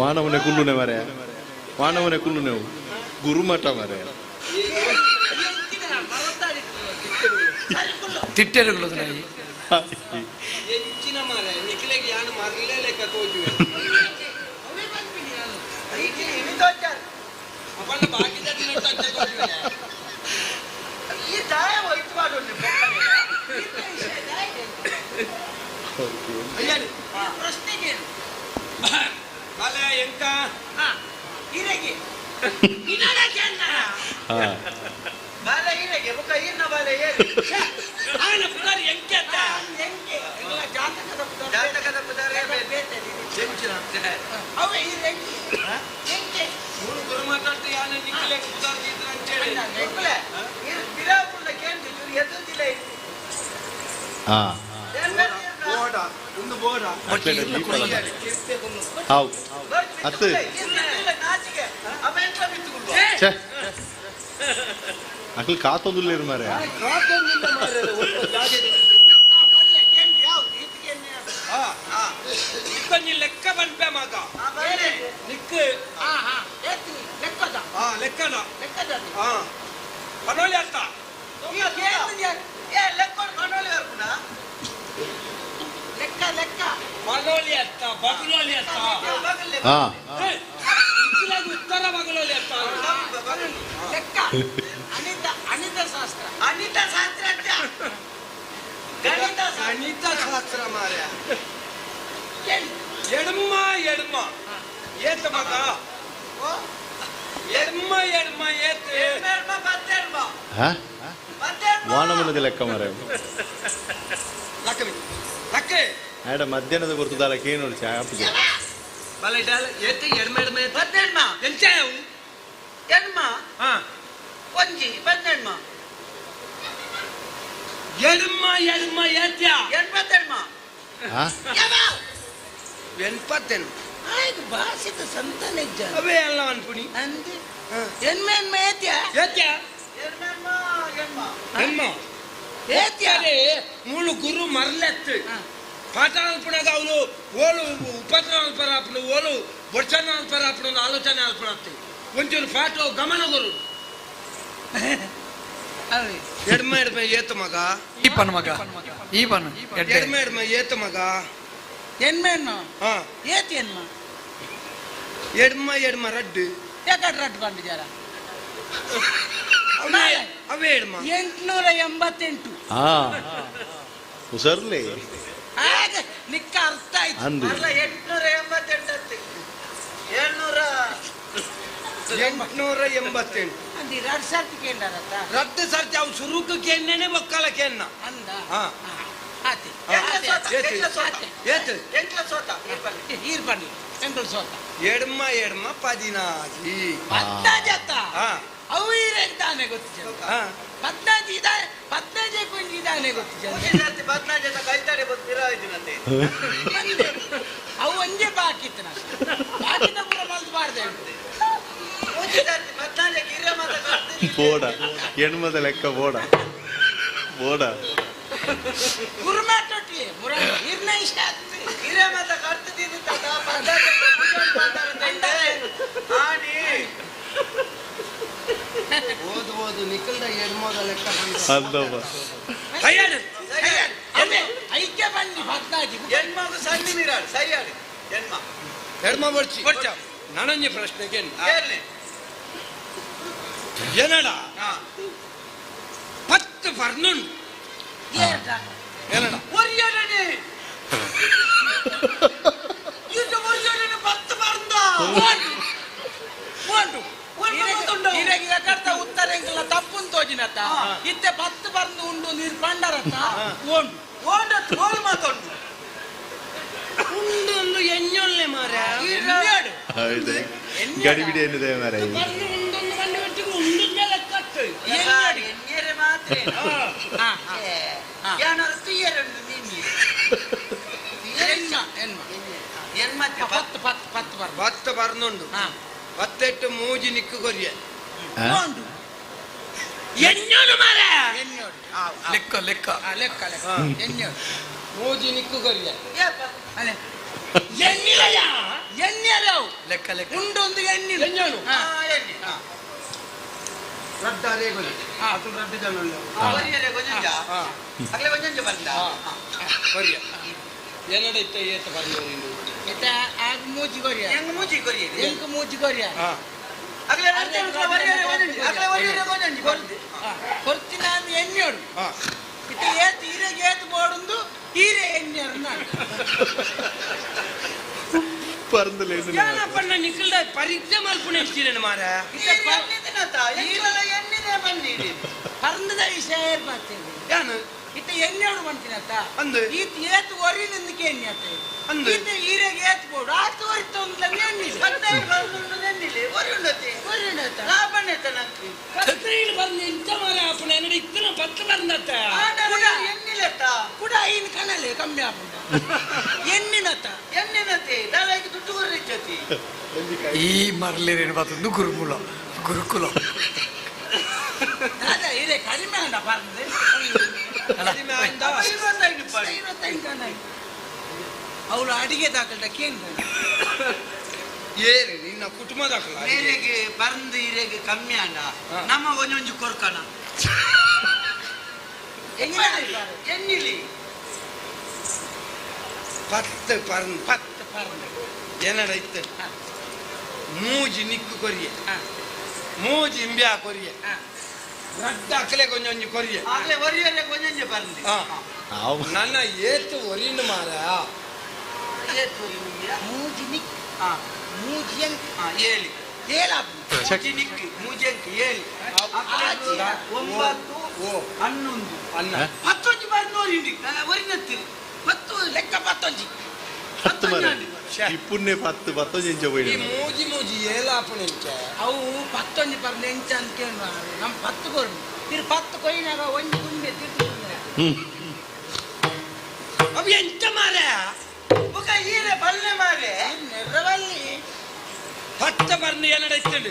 ವಾನವನೆ ಕುಲ್ಲುನೆ ಮರೆ ವಾನವನೆ ಕುಲ್ಲುನೆ ಗುರುಮಠ ಮರೆ ತಿಟ್ಟೆರುಗಳು ಎಂಚಿನ ಮಾರೆ ನಿಖಿಲೆಗೆ ಯಾನು ಮರಲೇ ಲೆಕ್ಕ ತೋಜುವೆ ಅಪ್ಪಣ್ಣ ಬಾಕಿದ ದಿನ ಈ ದಾಯ ಹೋಯ್ತು ಮಾಡೋಣ ಪ್ರಶ್ನೆಗೆ ಬಾಲೆ ಎಂಕ ಹಿರೇಗೆ ಬಾಲೆ ಹಿರೇಗೆ ಬುಕ್ಕ ಈರ್ನ ಬಾಲೆ ಏರಿ ಆಯನ ಪುದಾರಿ ಎಂಕೆ ಅತ್ತ ಎಂಕೆ ಎಲ್ಲ ಜಾತಕದ ಪುದಾರಿ ಜಾತಕದ ಪುದಾರಿ ಬೇತೆ ಎಂಚಿನ ಅವ ಹಿರೇಗೆ ಎಂಕೆ ಮೂರು ಗುರು ಮಾತಾಡ್ತಿ ಯಾನ ನಿಖಿಲೆ ಪುದಾರಿ ಇದ್ರ ಅಂತ ಹೇಳಿ ಗುರುಕುಲೆ ಇರ್ ಬಿರಾಪುಳ್ಳ ಕೇಂದ್ರ ಇವರು ಎದ್ದುದಿಲ್ಲ ಹಾ ಬೋಡ ಒಂದು ಬೋಡ ಹಾವು ಅತ್ತು ನಾಚಿಗೆ ಅವ ಎಂಟ್ಲ ಬಿತ್ತುಗುಳ್ವ ಛೇ ಅಕ್ಲು ಕಾತೊಂದುಲ್ಲೇರು ಮಾರೆ ಕಾತೊಂದಿಲ್ಲ ಮಾರೆ ನಿಕ್ಕೊಂಜಿ ಲೆಕ್ಕ ಪನ್ಪೆ ಮಗ ನಿಕ್ ಲೆಕ್ಕದ ಲೆಕ್ಕದ ಲೆಕ್ಕದ ಪನೋಲಿ ಅರ್ಥ ಏ ಲೆಕ್ಕೊಂಡು ಪನೋಲಿ ಬರ್ಪುಣ ಲೆಕ್ಕ ಲೆಕ್ಕ ಪನೋಲಿ ಅರ್ಥ ಬಗಲೋಲಿ ಅರ್ಥ ಹಾ ಉತ್ತರ ಬಗಲೋಲಿ ಅರ್ಥ ಲೆಕ್ಕ ಅನಿತ ಅನಿತ ಶಾಸ್ತ್ರ ಅನಿತ ಶಾಸ್ತ್ರ ಅಂತ ಗಣಿತ ಗಣಿತ ಶಾಸ್ತ್ರ ಮಾರ್ಯ ಎಡಮ್ಮ ಎಡಮ್ಮ ಏತ ಮಗ ಎಡಮ್ಮ ಎಡಮ್ಮ ಏತ ಎಡಮ ಪತ್ತೆಡ್ಮ ಹಾ ವಾನಮನದ ಲೆಕ್ಕ ಮರ ಲಕ್ಕವಿ ಲಕ್ಕೆ ಆಡ ಮಧ್ಯಾಹ್ನದ ಬರ್ತದಲ್ಲ ಕೇನೋಡು ಚಾಪುಗೆ ಬಲ ಇಡಾಲ ಏತ್ ಎಡ್ಮ ಎಡ್ಮ ಏತ್ ಪದ್ದೆಣ್ಮ ಎಂಚ ಅವು ಎಣ್ಮ ಹಾ ಒಂಜಿ ಪದ್ದೆಣ್ಮ ಎಡ್ಮ ಎಡ್ಮ ಏತ್ಯಾ ಎಣ್ಪತ್ತೆಣ್ಮ ಹಾ ಎಣ್ಪತ್ತೆಣ್ಮ ಆಯ್ತು ಭಾಷೆದ ಸಂತಾನ ಇಜ್ಜ ಅವೇ ಅಲ್ಲ ಅನ್ಪುಣಿ ಅಂದೆ ಎಣ್ಮ ಎಣ್ಮ ಏತ್ಯಾ ಏತ್ಯಾ ಎಣ್ಮೆಣ್ಮ ಎಣ್ಮ ಎಣ್ಮ ಏತ್ಯಾ ಅರೆ ಮೂಲು ಗುರು ಮರಲೆತ್ತು ಪಾಠ ಅನ್ಪುಣಾಗ ಅವನು ಓಲು ಉಪದ್ರ ಅನ್ಪರ ಅಪ್ಪನು ಓಲು ವರ್ಷನ ಅನ್ಪರ ಅಪ್ಪನು ಆಲೋಚನೆ ಅನ್ಪುಣತ್ತೆ ಒಂಚೂರು ಪಾಠ ಗಮನ ಗುರು ಎಡ್ಮ ಎಡ್ಮ ಏತ ಮಗ ಈ ಪನ್ ಮಗ ಈ ಪನ್ ಎಡ್ಮ ಎಡ್ಮ ಏತ ಮಗ ಎಣ್ಮ ಎಣ್ಮ ಹಾ ಏತ್ ಎಣ್ಮ ಎಡ್ಮ ಎಡ್ಮ ರಡ್ಡು ಯಾಕಡ್ ರಡ್ಡು ಬಂದಿದ್ದಾರ ಅವೇ ಅವೇ ಎಡ್ಮ 888 ಹಾ ಹುಷಾರ್ಲಿ ಆಗ ನಿಕ್ಕ ಅರ್ಥ ಆಯ್ತು ಅಂದು ಅಲ್ಲ 888 700 888 ಅಂದಿ ರಡ್ ಸರ್ತಿ ಕೇಂಡಾರತ್ತ ರಡ್ಡು ಸರ್ತಿ ಅವು ಸುರುಕು ಕೇನ್ನೇನೆ ಒಕ್ಕಲ ಕೇನ್ನ ಅಂದ ಹಾ ಆತಿ ಏತು ಎಂಕ್ಲ ಸೋತ ಈರ್ ಬನ್ನಿ ಎಂಕಲ್ ಸೋತ ಎಡ್ಮ ಎಡ್ಮ ಪದಿನಾಜಿ ಪದ್ನಾಜತ್ತ ಹಾ ಅವು ಈರೇಗ್ತಾನೆ ಗೊತ್ತು ಹಾ ಪದ್ನಾಜಿ ಇದ ಪದ್ನಾಜಿ ಕೊಂಜಿ ಇದಾನೆ ಗೊತ್ತು ಪದ್ನಾಜಿ ಅಂತ ಕೈತಾಡೆ ಗೊತ್ತಿರ ಇದ್ದೀನಂತೆ ಅವು ಒಂಜೇ ಬಾಕಿ ಇತ್ತು ನಾನು ಬಾಕಿದ ಪೂರ ಮಲ್ದು ಬೋಡ ಎಣ್ಮದ ಲೆಕ್ಕ ಬೋಡ ಬೋಡ ಗುರುಮಾಟೊಟ್ಟಿ ಮುರ ಇಷ್ಟ ಹಿರೇಮತ ಕರ್ತಿದ್ದ ಓದು ಓದು ನಿಖಲ್ದ ಎಡ್ಮೋದ ಲೆಕ್ಕ ಅಂದಪ್ಪ ಐಕ್ಯ ಬನ್ನಿ ಪದ್ನಾಜಿ ಹೆಣ್ಮಗು ಸಣ್ಣ ಮೀರಾಡು ಸರಿಯಾಡಿ ಹೆಣ್ಮ ಎಡ್ಮ ಬರ್ಚಿ ಬರ್ಚ ನಾನೊಂದು ಪ್ರಶ್ನೆಗೆ ಕೇಳಿ ಏನಡ ಪತ್ತು ಫರ್ನುಂಡು ಏನಡ ಒರಿಯಡನೆ ಇದು ಒರಿಯಡನೆ ಪತ್ತು ಬರ್ಂದ ಓಂಡು ಇರಗ ಉತ್ತರ ಎಂಕಲ್ಲ ತಪ್ಪುನ್ ತೋಜಿನತ್ತ ಇತ್ತೆ ಪತ್ತು ಬರ್ಂದು ಉಂಡು ನೀರು ಪಂಡರತ್ತ ಓಂಡು ಓಂಡ ತೋಳು ಮಾತೊಂಡು ಉಂಡು ಒಂದು ಎಣ್ಣೊಲ್ಲೆ ಮಾರ ಹೌದು ಗಡಿಬಿಡಿ ಏನಿದೆ ಮಾರ ಬರ್ನು ಉಂಡೊಂದು ಬಂದು ಬಿಟ್ಟು ಉಂಡಿದ್ದ ಲೆಕ್ಕ ಎಣ್ಣೆರೆ ಮಾತ್ರ ಏನಾರು ತೀಯರುಂಡು ನೀನು ಎಣ್ಮ ಎಣ್ಮ ಎಣ್ಮತ್ತೆ ಪತ್ತು ಪತ್ತು ಪತ್ತು ಬರ್ದು ಪತ್ತು ಬರ್ನುಂಡು ಪತ್ತೆಟ್ಟು ಮೂಜಿ ನಿಕ್ಕು ಕೊರಿಯ ಓಂಡು ಎಣ್ಣೋಡು ಮಾರ ಎಣ್ಣೋಡು ಲೆಕ್ಕ ಲೆಕ್ಕ ಲೆಕ್ಕ ಲೆಕ್ಕ ಎಣ್ಣೋಡು ಮೂಜಿ ನಿಕ್ಕು ಕೊರಿಯ ಅಲೆ ಎಣ್ಣಿಲಯ್ಯ ಎಣ್ಣೆರವು ಲೆಕ್ಕ ಲೆಕ್ಕ ಉಂಡೊಂದು ಎಣ್ಣಿಲು ಎಣ್ಣೋಡು ಎಣ್ಣೆ ರಡ್ಡ ಅರೇ ಕೊರಿ ಅದು ರಡ್ಡ ಜನ ಒರಿಯರೆ ಗೊಂಜಂಜ ಅಗಲೆ ಗೊಂಜಂಜ ಬಂದ ಕೊರಿಯ ಏನಡ ಇತ್ತ ಏತ ಬಂದು ನೀನು ಇತ್ತ ಆಗ ಮೂಜಿ ಕೊರಿಯ ಹೆಂಗ್ ಮೂಜಿ ಕೊರಿಯ ಎಂಕ್ ಮೂಜಿ ಕೊರಿಯ ಅಗಲೆ ಒರಿಯರೆ ಗೊಂಜಂಜ ಅಗಲೆ ಒರಿಯರೆ ಗೊಂಜಂಜ ಕೊರ್ದು ಕೊರ್ತಿನ ಅಂದ್ ಎಣ್ಣೋಡು ಇತ್ತ ಏತ್ ಹೀರೆಗೆ ಏತ್ ಬೋಡುಂದು ಹೀರೆ ಎಣ್ಣೆರು ನಾನು ಪರ್ಂದಲೇ ಏನಪ್ಪಣ್ಣ ನಿಖಲ್ದ ಪರೀಕ್ಷೆ ಮಲ್ಪುಣ ಇಷ್ಟಿರೇನು ಮಾರ ಎಣ್ಣಿದೆ ಬನ್ನಿ ಪರ್ಂದದ ವಿಷಯ ಏರ್ಪಾತೀನಿ ಏನು ಇತ್ತ ಎಣ್ಣೆಡು ಮಾಡ್ತೀನತ್ತ ಅಂದು ಈತ ಏತ್ ಒರಿನಂದಕ್ಕೆ ಎಣ್ಣೆ ಆತ ಅಂದು ಈತ ಹೀರೆಗೆ ಏತ್ ಬೋಡು ಆತ ಒರಿತ ಒಂದು ಎಣ್ಣಿಲ್ಲ ಹದಿನೈದು ಬಂದು ನೆನ್ನಿಲ್ಲ ಒರಿಯುಂಡತಿ ಒರಿಯುಂಡತ್ತ ಲಾಭಣ್ಣೆತ್ತ ನಂಗೆ ಹದಿನೈದು ಬಂದು ಇಂತ ಮಾರ ಅಪ್ಪಣ ಎನ್ನಡ ಇತ್ತನ ಪತ್ತು ಬಂದತ್ತ ಎಣ್ಣಿಲತ್ತ ಕೂಡ ಐನು ಕಣಲೆ ಕಮ್ಮಿ ಆಪುಂಡ ಎಣ್ಣಿನತ್ತ ಎಣ್ಣಿನತಿ ದಾಲಾಗಿ ದುಡ್ಡು ಕೊರ್ರಿಚ್ಚತಿ ಈ ಮರಲೇರೇನು ಬರ್ತದೆ ಗುರುಕುಲ ಗುರುಕುಲ ದಾದಾ ಇದೆ ಕಡಿಮೆ ಅಂಡ ಪರ್ಂದು ಕಡಿಮೆ ಆಂಡ 25 ರೂಪಾಯಿ 25 ಕಣ ಅವಳು ಅಡಿಗೆ ದಾಖಲ್ದ ಕೇಂದ್ರ ಏರಿ ನಿನ್ನ ಕುಟುಂಬ ದಾಖಲ ಮೇರೆಗೆ ಪರ್ಂದು ಹಿರೇಗೆ ಕಮ್ಮಿ ಅಂಡ ನಮ್ಮ ಒಂಜೊಂಜು ಕೊರ್ಕಣ ಎಣ್ಣಿಲಿ ಪತ್ತು ಪರ್ಂದು ಪತ್ತು ಪರ್ಂದು ಏನಡ ಇತ್ತು ಮೂಜಿ ನಿಕ್ಕು ಕೊರಿಯ ಮೂಜಿ ಇಂಬ್ಯಾ ಕೊರಿಯ ರಡ್ಡ ಅಕಲೆ ಕೊಂಜೊಂಜಿ ಕೊರಿಯ ಆಗಲೇ ಒರಿಯರೆ ಕೊಂಜೊಂಜಿ ಪರ್ಂದು ನನ್ನ ಏತು ಒರಿನು ಮಾರ ಏತು ಒರಿನು ಮೂಜಿ ನಿಕ್ ಮೂಜಿ ಎಂಕ್ ಏಳಿ ಏಳಾಪು ಮೂಜೆಂಕ್ ಏಳು ಒಂಬತ್ತು ಹನ್ನೊಂದು ಪತ್ತೊಂಜಿ ಬಾರಿ ನೋರಿಂಡಿ ಒರಿನತ್ತಿರಿ ಪತ್ತು ಲೆಕ್ಕ ಪತ್ತೊಂಜಿ ಹತ್ತು ಮರ ಇಪ್ಪುನ್ನೆ ಪತ್ತು ಪತ್ತೊಂಜಿ ಇಂಚ ಈ ಪೋಯಿನ ಮೂಜಿ ಮೂಜಿ ಏಳು ಆಪುನೆಂಚ ಅವು ಪತ್ತೊಂಜಿ ಪರ್ನ ಎಂಚ ಅಂತ ಕೇಳುವ ನಮ್ಮ ಪತ್ತು ಕೊರು ತಿರು ಪತ್ತು ಕೊಯ್ನಾಗ ಒಂಜಿ ಗುಂಬೆ ತಿರ್ತು ಅವು ಎಂಚ ಮಾರ ಬುಕ ಈರೆ ಬಲ್ಲೆ ಮಾರೆ ನೆರವಲ್ಲಿ ಪತ್ತ ಬರ್ನ ಏನಡ ಇತ್ತಂಡು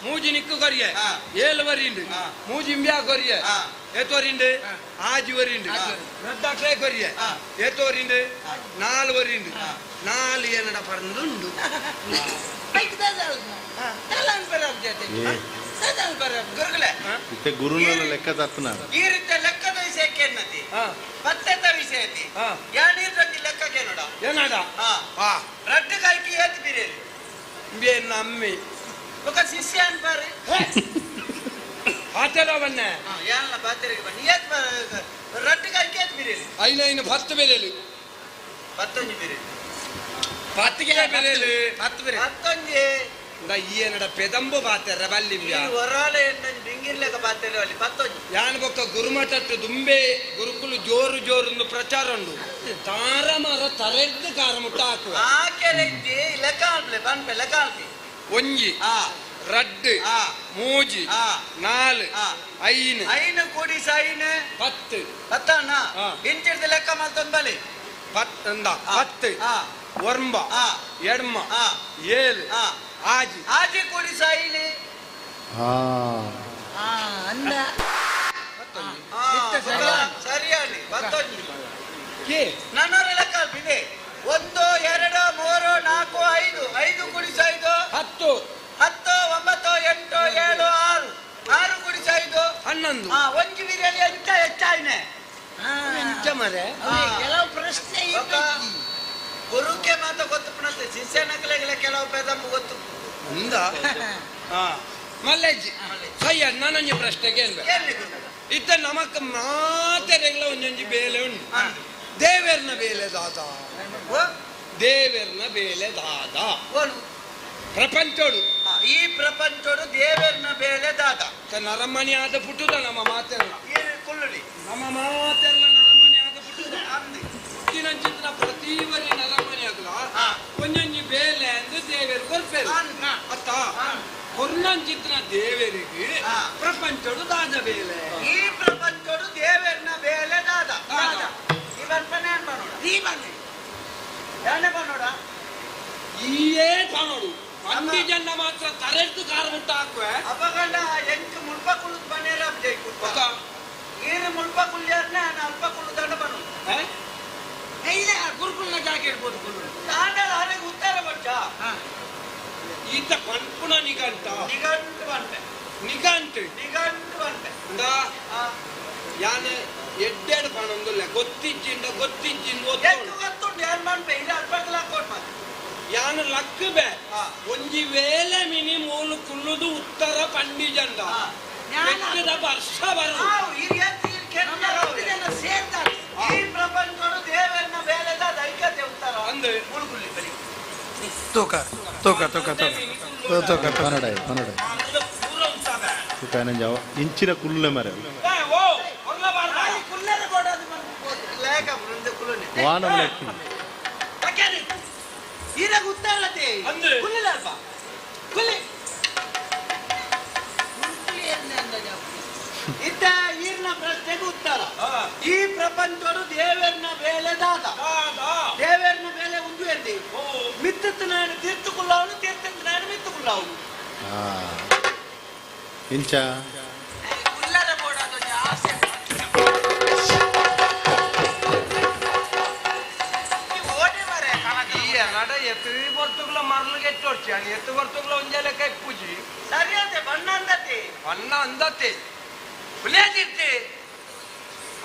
ಮೂಜಿ ನಿಕ್ಕು ಕೊರಿಯೆ ಏಳು ವರಿಂಡು ಮೂಜಿ ಇಂಬ್ಯಾ ಕೊರಿಯೆ ಏತೋರಿಂಡು ಆಜಿ ವರಿಂಡು ರದ್ದಾಕ್ಲೇ ಕೊರಿಯೆ ಏತೋರಿಂಡು ನಾಲ್ ವರಿಂಡು ನಾಲ್ ಏನಡ ಪರ್ಂದುಂಡು ಗುರುಗಳೇ ಇತ್ತೆ ಗುರುನ ಲೆಕ್ಕ ತಪ್ಪನ ಈ ರೀತಿಯ ಲೆಕ್ಕದ ವಿಷಯಕ್ಕೆ ಏನತಿ ಪತ್ತೆತ ವಿಷಯತಿ ಯಾನೀರ್ದಂಗಿ ಲೆಕ್ಕಕ್ಕೆ ನೋಡ ಏನಡ ರಡ್ಡು ಕಾಯ್ಕಿ ಏತ್ ಬಿರೇಲಿ ಇಂಬೆ ನಮ್ಮಿ ఒక ಶಿಷ್ಯ ಅನ್ಪಾರೆ ಪಾತೆರ ಬನ್ನೆ ಯಾನಲ ಪಾತೆರಿಗೆ ಬನ್ನಿ ಏತ್ ರಡ್ಡು ಕಾಯ್ಕಿ ಏತ್ ಬಿರೇಲಿ ಐನ ಐನ ಪತ್ತು ಬೇರೇಲಿ ಪತ್ತೊಂಜಿ ಬಿರೇಲಿ ಪತ್ತಿಗೆ ಬೇರೇಲಿ ಪತ್ತು ಬೇರೆ ಪತ್ತೊಂಜಿ ಈ ಏನಡ ಪೆದಂಬು ಪಾತೆರ ಬಲ್ಲಿ ಹೊರಾಲೆ ಡಿಂಗಿರ್ಲೆಕ್ಕ ಪಾತೆರ ಅಲ್ಲಿ ಪತ್ತೊಂಜಿ ಯಾನ್ ಬೊಕ್ಕ ಗುರುಮಠಟ್ಟು ದುಂಬೆ ಗುರುಕುಲು ಜೋರು ಜೋರು ಪ್ರಚಾರ ಉಂಡು ತಾರ ಮರ ತರೆದ್ದು ಕಾರ ಮುಟ್ಟ ಹಾಕುವ ಆಕೆರೆ ಇದ್ದಿ ಲೆಕ್ಕ ಆಲ್ಪ್ಲೆ ಬನ್ಪೆ ಲೆಕ್ಕ ಆಲ್ಪಿ ಒಂಜಿ ರಡ್ಡು ಮೂಜಿ ನಾಲ್ ಐನು ಐನು ಕೂಡಿ ಐನು ಪತ್ತು ಪತ್ತಣ್ಣ ಇಂಚಿಡ್ದು ಲೆಕ್ಕ ಮಲ್ತೊಂದು ಬಲಿ ಪತ್ತಂದ ಪತ್ತು ಒರ್ಂಬ ಎಡ್ಮ ಏಳು ಆಜಿ ಆಜಿ ಕೂಡಿ ಐನು ಅಂದ ಸರಿಯಾಗಿ ಪತ್ತೊಂಜಿ ನನ್ನೂರ ಲೆಕ್ಕ ಇದೆ 1 2 3 4 5 5 ಕೂಡಿಸ 5 10 10 9 8 7 6 6 ಕೂಡಿಸ 5 11 ಒಂಜಿ ಬಿರಿಯಾನಿ ಎಂತ ಹೆಚ್ಚಾಯ್ನೆ ಎಂಚ ಮರೆ ಕೆಲವು ಪ್ರಶ್ನೆ ಗುರುಕೆ ಮಾತ ಗೊತ್ತು ಶಿಷ್ಯ ನಕಲೆಗಳ ಕೆಲವು ಪೆದಂಬು ಗೊತ್ತು ಅಂದ ಮಲ್ಲೇಜಿ ಸಯ್ಯ ನಾನೊಂಜಿ ಪ್ರಶ್ನೆ ಕೇಳ್ಬೇಕು ಇತ್ತ ನಮಕ್ ಮಾತೆರೆಗಳ ಒಂಜೊಂಜಿ ಬೇಲೆ ಉಂಟು ದೇವೇರ್ನ ಬೇಲೆ ದಾದ ದೇವೇರ್ನ ಬೇಲೆ ದಾದ ಪ್ರಪಂಚೋಡು ಈ ಪ್ರಪಂಚೋಡು ದೇವೇರ್ನ ಬೇಲೆ ದಾದ ನರಮಣಿ ಆದ ಪುಟ್ಟುದ ನಮ್ಮ ಮಾತೆರ್ನ ಕುಳ್ಳುಳಿ ನಮ್ಮ ಮಾತೆರ್ನ ನರಮಣಿ ಆದ ಪುಟ್ಟುದ ಹುಟ್ಟಿನಂಚಿತ್ರ ಪ್ರತಿ ವರಿ ನರಮಣಿ ಆಗಲ ಒಂಜೊಂಜಿ ಬೇಲೆ ಅಂದ್ರೆ ದೇವೇರ್ ಕೊರ್ಪೇರು ಅತ್ತ ಕೊರ್ನಂಚಿತ್ರ ದೇವರಿಗೆ ಪ್ರಪಂಚೋಡು ದಾದ ಬೇಲೆ ಈ ಪ್ರಪಂಚೋಡು ದೇವೇರ್ನ ಬೇಲೆ ದಾದ ಇವನ್ ಬನ್ನೋಡ ಈ ಬನ್ನಿ ಯಾನೆ ಬನ್ನೋಡ ಈಯೇ ಕಾಣೋಡು ಮಂದಿ ಜನ ಮಾತ್ರ ತರೆದ್ದು ಕಾರ ಮುಟ್ಟ ಹಾಕುವೆ ಅಪಗಂಡ ಎಂಕ್ ಮುಲ್ಪ ಕುಳ್ಳುದ್ ಬನ್ನೇರ ಕುಲ್ಪ ಈರು ಮುಲ್ಪ ಕುಳ್ಳಿಯಾರ್ನ ಅಲ್ಪ ಕುಳ್ಳುದಂಡ ಬನ್ನು ಇಲ್ಲ ಗುರುಕುಲ್ನ ಜಾಗ ಇಡ್ಬೋದು ಕುಳ್ಳು ತಾಂಡಲ ಆರೆಗೆ ಉತ್ತರ ಬಚ್ಚ ಈತ ಪನ್ಪುಣ ನಿಘಂಟ ನಿಘಂಟು ಬಂತೆ ನಿಘಂಟು ನಿಘಂಟು ಬಂತೆ ಅಂದ ಯಾನೆ ಎಡ್ಡೆಡ್ ಪಣೊಂದುಲ್ಲ ಗೊತ್ತಿಜ್ಜಿಂಡ ಗೊತ್ತಿಜ್ಜಿಂದ ಗೊತ್ತುಂಡು ಯಾನ್ ಮನ್ಪೆ ಇಲ್ಲ ಅಲ್ಪಗಲ ಕೊಟ್ ಮಾತೆ ಯಾನು ಲಕ್ಕುಬೆ ಒಂಜಿ ವೇಳೆ ಮಿನಿ ಮೂಲು ಕುಳ್ಳುದು ಉತ್ತರ ಪಂಡಿಜಂಡ ಎಟ್ಟದ ವರ್ಷ ಬರು ಈ ಪ್ರಪಂಚಡು ದೇವರನ್ನ ಬೇಲೆದ ದೈಕತೆ ಉತ್ತರ ಅಂದೆ ಮುಳುಗುಳ್ಳಿ ಬಲಿ ತೂಕ ತೂಕ ತೂಕ ತೂಕ ತೂಕ ಕನ್ನಡ ಕನ್ನಡ ತೂಕ ಇಂಚಿನ ಕುಲ್ಲೆ ಮರೆ ವಾನ ಈರಾಗ ಉತ್ತರತೆ ಕುಲ್ಲಿಲ್ಲಲ್ಪ ಕುಲ್ಲಿ ಇತ್ತ ಈರ್ನ ಪ್ರಶ್ನೆಗೆ ಉತ್ತರ ಈ ಪ್ರಪಂಚಡು ದೇವರನ್ನ ಬೇಲೆ ದಾದ ದೇವರನ್ನ ಬೇಲೆ ಉಂದು ಎಂದಿ ಮಿತ್ತನಾಡು ತೀರ್ಥಕುಳ್ಳವನು ತೀರ್ಥನಾಡು ಮಿತ್ತುಕುಳ್ಳವನು ಇಂಚ ಕುಲ್ಲರ ಬೋಡಾದ ಆಸೆ ಮರಳು ಕೆಟ್ಟೋಡ್ಚಿ ಎತ್ತು ಬರ್ತುಗಳ ಒಂಜೆ ಲೆಕ್ಕ ಇಪ್ಪುಜಿ ಸರಿಯಾದೆ ಬಣ್ಣ ಅಂದತೆ ಬಣ್ಣ ಅಂದತೆ ಹುಲಿಯಾದಿರ್ತಿ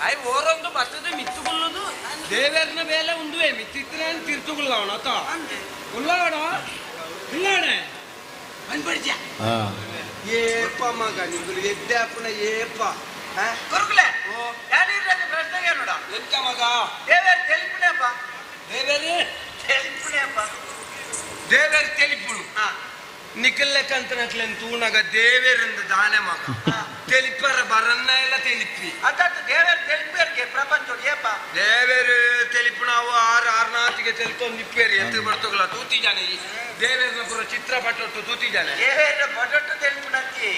ಆಯ್ ಓರೊಂದು ಬರ್ತದೆ ಮಿತ್ತುಗುಲ್ಲದು ದೇವೇರ್ನ ಬೇಲೆ ಉಂದುವೆ ಮಿತ್ತಿತ್ತಿನ ತೀರ್ತುಗುಲ್ಲವಣ ಅತ್ತ ಕುಲ್ಲವಣ ಇಲ್ಲವಣೆ ಅನ್ಪಡಿಚ ಏಪ ಮಗ ನಿಂಗುಲು ಎದ್ದೆ ಅಪ್ಪನ ಏಪ ಕುರುಕುಲೆ ಯಾನಿರ್ಲಕ್ಕೆ ಪ್ರಶ್ನೆಗೆ ನೋಡ ಎಂತ ಮಗ ದೇವೇರ್ ತೆಲಿಪುಣೆಯಪ್ಪ ದೇವೇರು ತೆಲಿಪುಣೆಯಪ್ಪ ದೇವೇರು ತೆಲಿಪುಣು ನಿಕಲ್ಲೆಕಂತನಕ್ಲೆನ್ ತೂನಗ ದೇವೇರಿಂದ ದಾನೆ ಮಗ ತೆಲಿಪರ ಬರನ್ನ ಎಲ್ಲ ತೆಲಿಪಿ ಅದಾತ ದೇವೇರ್ ತೆಲಿಪೇರ್ಗೆ ಪ್ರಪಂಚ ಏಪ ದೇವೇರು ತೆಲಿಪು ನಾವು ಆರು ಆರ್ನಾತಿಗೆ ತೆಲಿತೊಂದು ನಿಪ್ಪೇರಿ ಎತ್ತು ಬರ್ತೋಗಲ ತೂತಿ ಜಾನೆ ದೇವೇರ್ನ ಪೂರ ಚಿತ್ರಪಟೊಟ್ಟು ತೂತಿ ಜಾನೆ ದೇವೇರ್ನ ಪಟೊಟ್ಟು ತೆಲಿಪುನಂತಿ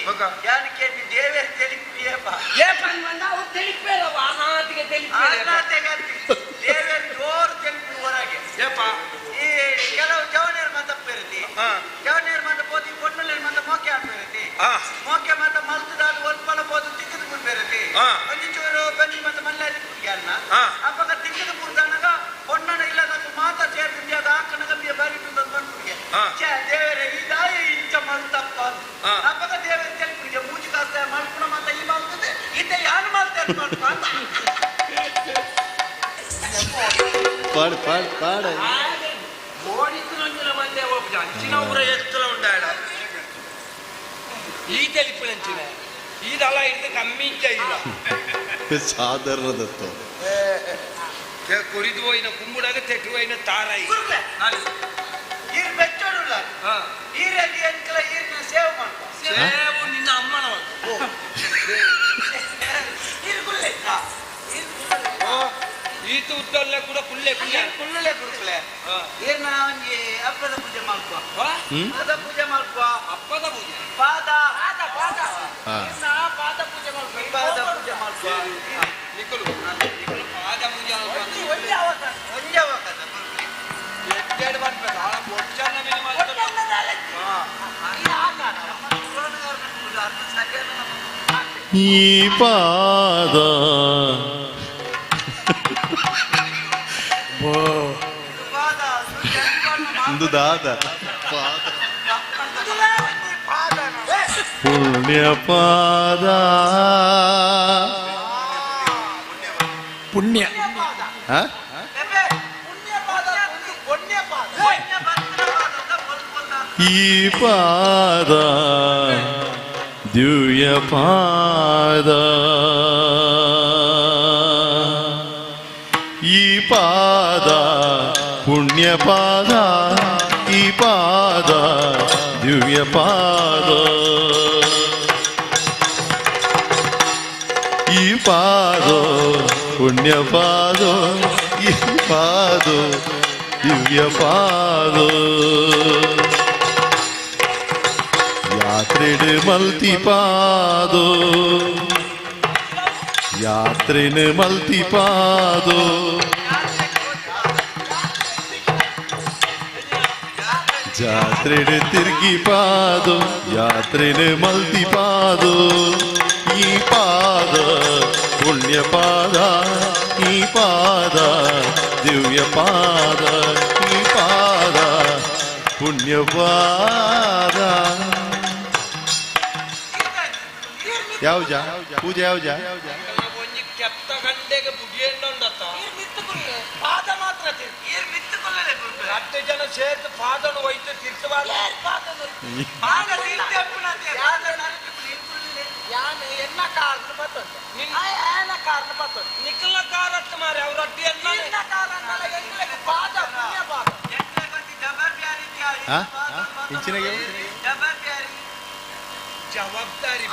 ಯಾನಕ್ಕೆ ದೇವೇರ್ ತೆಲಿಪು ಏಪ ಏಪ ನಾವು ತೆಲಿಪೇರವ ಆರ್ನಾತಿಗೆ ತೆಲಿಪೇರೆ ಆರ್ನಾತಿಗೆ ದೇವೇರ್ ಜೋರು ತೆಲಿಪು ಹೊರಗೆ ಏಪ ಈ ಕೆಲವು ಜವನೇರ್ ಮಾತ ಪೇರತಿ ಜವನೇರ್ ಮಾತ ಪೋತಿ ಪೊಣ್ಣಲೇರ್ ಮಾತ ಮೋಕೆ ಆಡ್ಬೇರತಿ ಮೋಕೆ ಮಾತ ಮಲ್ತದಾದ ಒಲ್ಪಲ ಪೋದು ತಿಕ್ಕದ ಪುರ್ಬೇರತಿ ಒಂಜಿ ಚೂರು ಬಂಜಿ ಮಾತ ಮಲ್ಲಾದಿ ಪುರ್ಗ್ಯಾಲ್ನ ಅಪ್ಪಗ ತಿಕ್ಕದ ಪುರ್ದಾನಗ ಪೊಣ್ಣನ ಇಲ್ಲದ ಮಾತ ಸೇರ್ತಿದ್ದೆ ಅದು ಆಕನಗ ಬಿಯ ಬಾರಿ ಬಂದ್ಪುರ್ಗೆ ಛೇ ದೇವರೇ ಈ ದಾಯ ಇಂಚ ಮಲ್ತಪ್ಪ ಅಪ್ಪಗ ದೇವರ ತೆಲ್ಪುರ್ಗೆ ಮೂಜಿ ಕಾಸ್ತ ಮಲ್ಪುಣ ಮಾತ ಈ ಮಲ್ತದೆ ಇದ್ದೆ ಯಾನು ಮಲ್ತೇನೆ ಮಲ್ಪ ಅಂತ ಪಾಡು ಪಾಡು ಪಾಡು ಅಂಚಿನ ಊರ ಎತ್ತಲ ಉಂಡಾಡ ಈ ತೆಲಿಪುನಂಚಿನ ಈ ದಳ ಹಿಡಿದು ಕಮ್ಮಿ ಇಲ್ಲ ಸಾಧಾರಣದತ್ತು ಕೊರಿದು ಹೋಯಿನ ಕುಂಬುಡಾಗ ತೆಟ್ಟು ಹೋಯಿನ ತಾರಾಯಿ ಈರ್ ಬೆಚ್ಚೋಡುಲ್ಲ ಈರಲ್ಲಿ ಎಂಕಲ ಈರ್ನ ಸೇವ್ ಮಾಡ್ಕೊ ಸೇವು ನಿನ್ನ ಅಮ್ಮನ ಈರ್ ಈತ ಉದ್ದಲ್ಲೇ ಕೂಡ ಕುಲ್ಲೆ ಕುಲ್ಲೆ ಕುಲ್ಲಲೆ ಕುರುಕುಲೆ ಈರ್ನ ಒಂಜಿ ಅಪ್ಪದ ಪೂಜೆ ಮಾಡ್ಕೊ ಪಾದ ಪೂಜೆ ಮಾಡ್ಕೊ ಅಪ್ಪದ ಪೂಜೆ ಪಾದ ಪಾದ ಪಾದ ಪಾದ ಪೂಜೆ ಮಾಡ್ಕೊ ಪಾದ ಪೂಜೆ ಮಾಡ್ಕೊ ನಿಕಲು ನಿಕಲು ಪಾದ ಪೂಜೆ ಒಂಜಿ ಒಂಜಿ ಅವಕಾಶ ಒಂಜಿ ಅವಕಾಶ ಕುರುಕುಲೆ ಎಡ್ಡೆಡ್ ಬರ್ಬೇಕು ಆಳ ಬೊಚ್ಚನ್ನ ಮೇಲೆ ಮಾಡ್ತಾರೆ ಈ ಪಾದ ಒಂದು ದಾದ ಪುಣ್ಯ ಪಾದ ಪುಣ್ಯ ಈ ಪಾದ ದಿವ್ಯ ಪಾದ ಈ ಪಾದ ಪುಣ್ಯ ಪಾದ ಈ ಪಾದ ದಿವ್ಯ ಪಾದ ಈ ಪಾದ ಪುಣ್ಯ ಪಾದ ಈ ಪಾದ ದಿವ್ಯ ಪಾದ ಯಾತ್ರೆಡು ಮಲ್ತಿ ಪಾದೋ ಯಾತ್ರೆನು ಮಲ್ತಿ ಪಾದೋ ಜಾತ್ರೆಡು ತಿರುಗಿ ಪಾದೋ ಯಾತ್ರೆನು ಮಲ್ತಿ ಪಾದೋ ಈ ಪಾದ ಪುಣ್ಯ ಪಾದ ಈ ಪಾದ ದಿವ್ಯ ಪಾದ ಈ ಪಾದ ಪುಣ್ಯ ಪಾದ ಯಾವ್ಜ ಪೂಜೆ ಯಾವ್ಜ ಒಂಜಿ ಕೆತ್ತ ಗಂಟೆಗೆ ಬುಡಿಯಣ್ಣುಂಡತ್ತ ಪಾದ ಮಾತ್ರ ಹತ್ತು ಜನ ಸೇರ್ತು ಪಾದನು ಹೋಯ್ತು ತಿರ್ತವಾದ ಯಾನು ಎನ್ನ ಕಾರಣ ಬರ್ತದೆ ಏನ ಕಾರಣ ಬರ್ತದೆ ನಿಕ್ಕಲ ಕಾರತ್ತು ಮಾರೆ ಅವ್ರ ಅಡ್ಡಿ ನಿನ್ನ ಕಾರಣ ಎಂಗ್ಲಿಗೆ ಪಾದ ಪುಣ್ಯ ಪಾದ ಇಂಚಿನಾಗೆ ಜವಾಬ್ದಾರಿ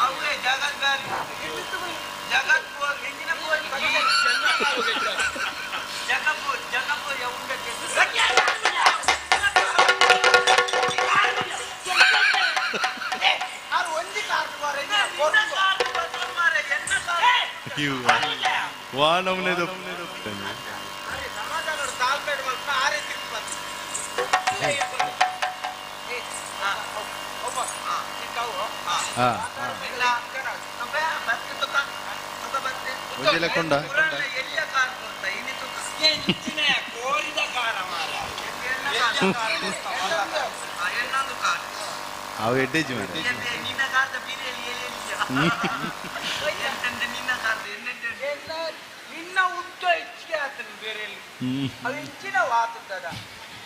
ವಾನವನೇದು ಒಂಜೆಲ್ಲ ಕೊಂಡ ಅವು ಎಡ್ಡೇಜ್ ಮಾರೆ ನಿನ್ನ ಉದ್ದ ಹೆಚ್ಚಿಗೆ ಆತನ ಬೇರೆ ಅದು ಹೆಚ್ಚಿನ ಆತದ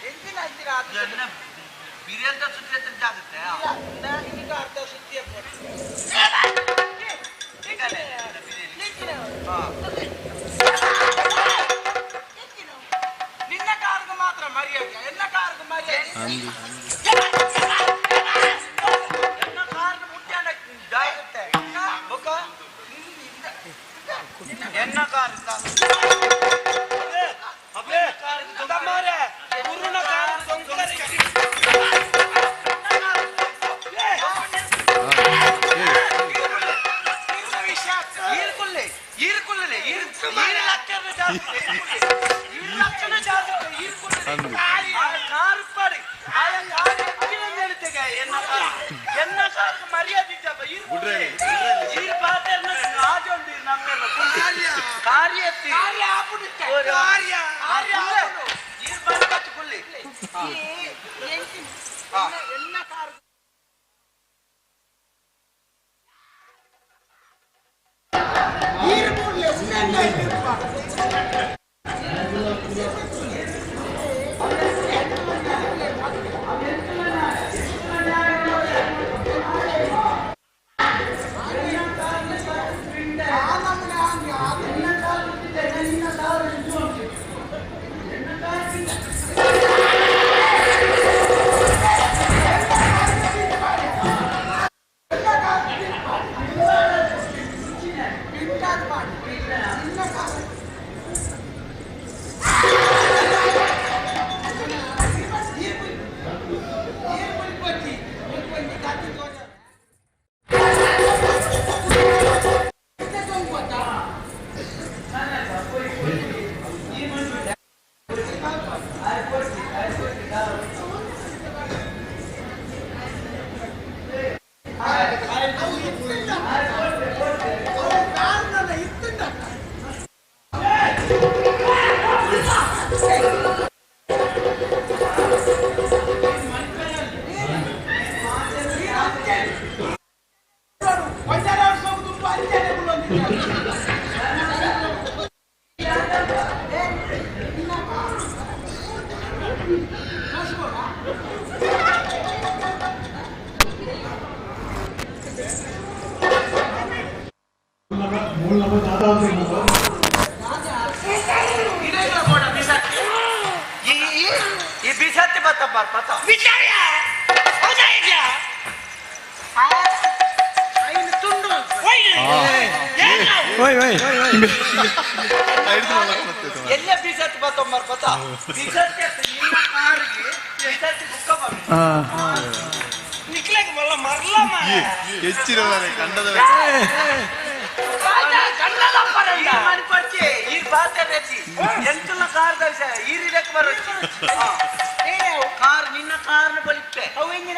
ಹೆಚ್ಚಿನ ಹೆಚ್ಚಿನ ಆತದ ಬಿರಿಯಲ್ದ ಸುತ್ತಿ ಹತ್ರ ಆಗುತ್ತೆ ಈಗ ಅರ್ಧ ಸುತ್ತಿಯ ನಿನ್ನ ಕಾರ್ಗೆ ಮಾತ್ರ ಮರ್ಯಾದೆ ಎಲ್ಲ ಕಾರ್ಗೆ ಮರ್ಯಾದೆ. ಎನ್ನ ಕಾರ್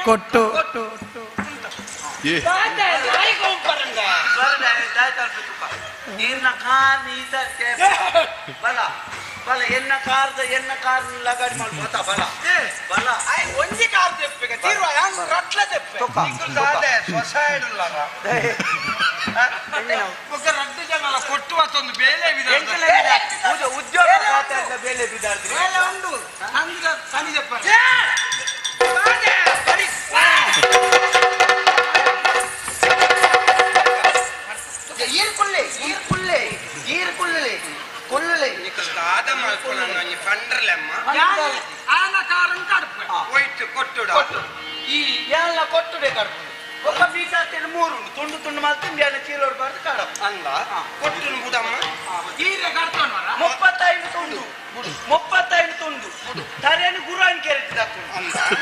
ಕೊಟ್ಟು ಎನ್ನ ಕಾರ್ದ ಎನ್ನ ಕಾರ್ ಲಗಾಡಿ ಮಾಡ್ಬೋತಾ ಬಲ ಬಲ ಒಂಜಿ ಕಾರ್ ತೆಪ್ಪಿಗೆ ತೀರ್ವ ರಟ್ಲ ತೆಪ್ಪೆ ರಡ್ಡು ಜನ ಕೊಟ್ಟು ಮತ್ತೊಂದು ಬೇಲೆ ಉದ್ಯೋಗ ಬೇಲೆ ಬಿದಾರ್ದು ಬೇಲೆ ಉಂಡು ಹಂಗ ಸನಿ ತೆಪ್ಪ ಈರ್ಕುಳ್ಳೆ ಈರ್ಕುಳ್ಳೆ ಈರ್ಕುಳ್ಳೆ ಕೊಲ್ಲುಲೆ ದಾದ ಮಲ್ಪೊನ ಪಂಡ್ರಲೆಮ್ಮ ಆನ ಕಾರನ್ ಕಡ್ಪೆ ಒಯ್ತು ಕೊಟ್ಟುಡ ಈ ಎಲ್ಲ ಕೊಟ್ಟುಡೆ ಕಡ್ಪು ಒಕ್ಕ ಬೀಸಾತಿನ ಮೂರು ತುಂಡು ತುಂಡು ಮಲ್ತು ಬ್ಯಾನ ಚೀಲೋಡು ಬಾರ್ದು ಕಾಡಪ್ಪ ಅಲ್ಲ ಕೊಟ್ಟುನು ಬುಡಮ್ಮ ಈರೆ ಕಡ್ತೋಣ 35 ತುಂಡು 35 ತುಂಡು ತರೇನು ಗುರಾನ್ ಕೆರೆಟಿದಾಕು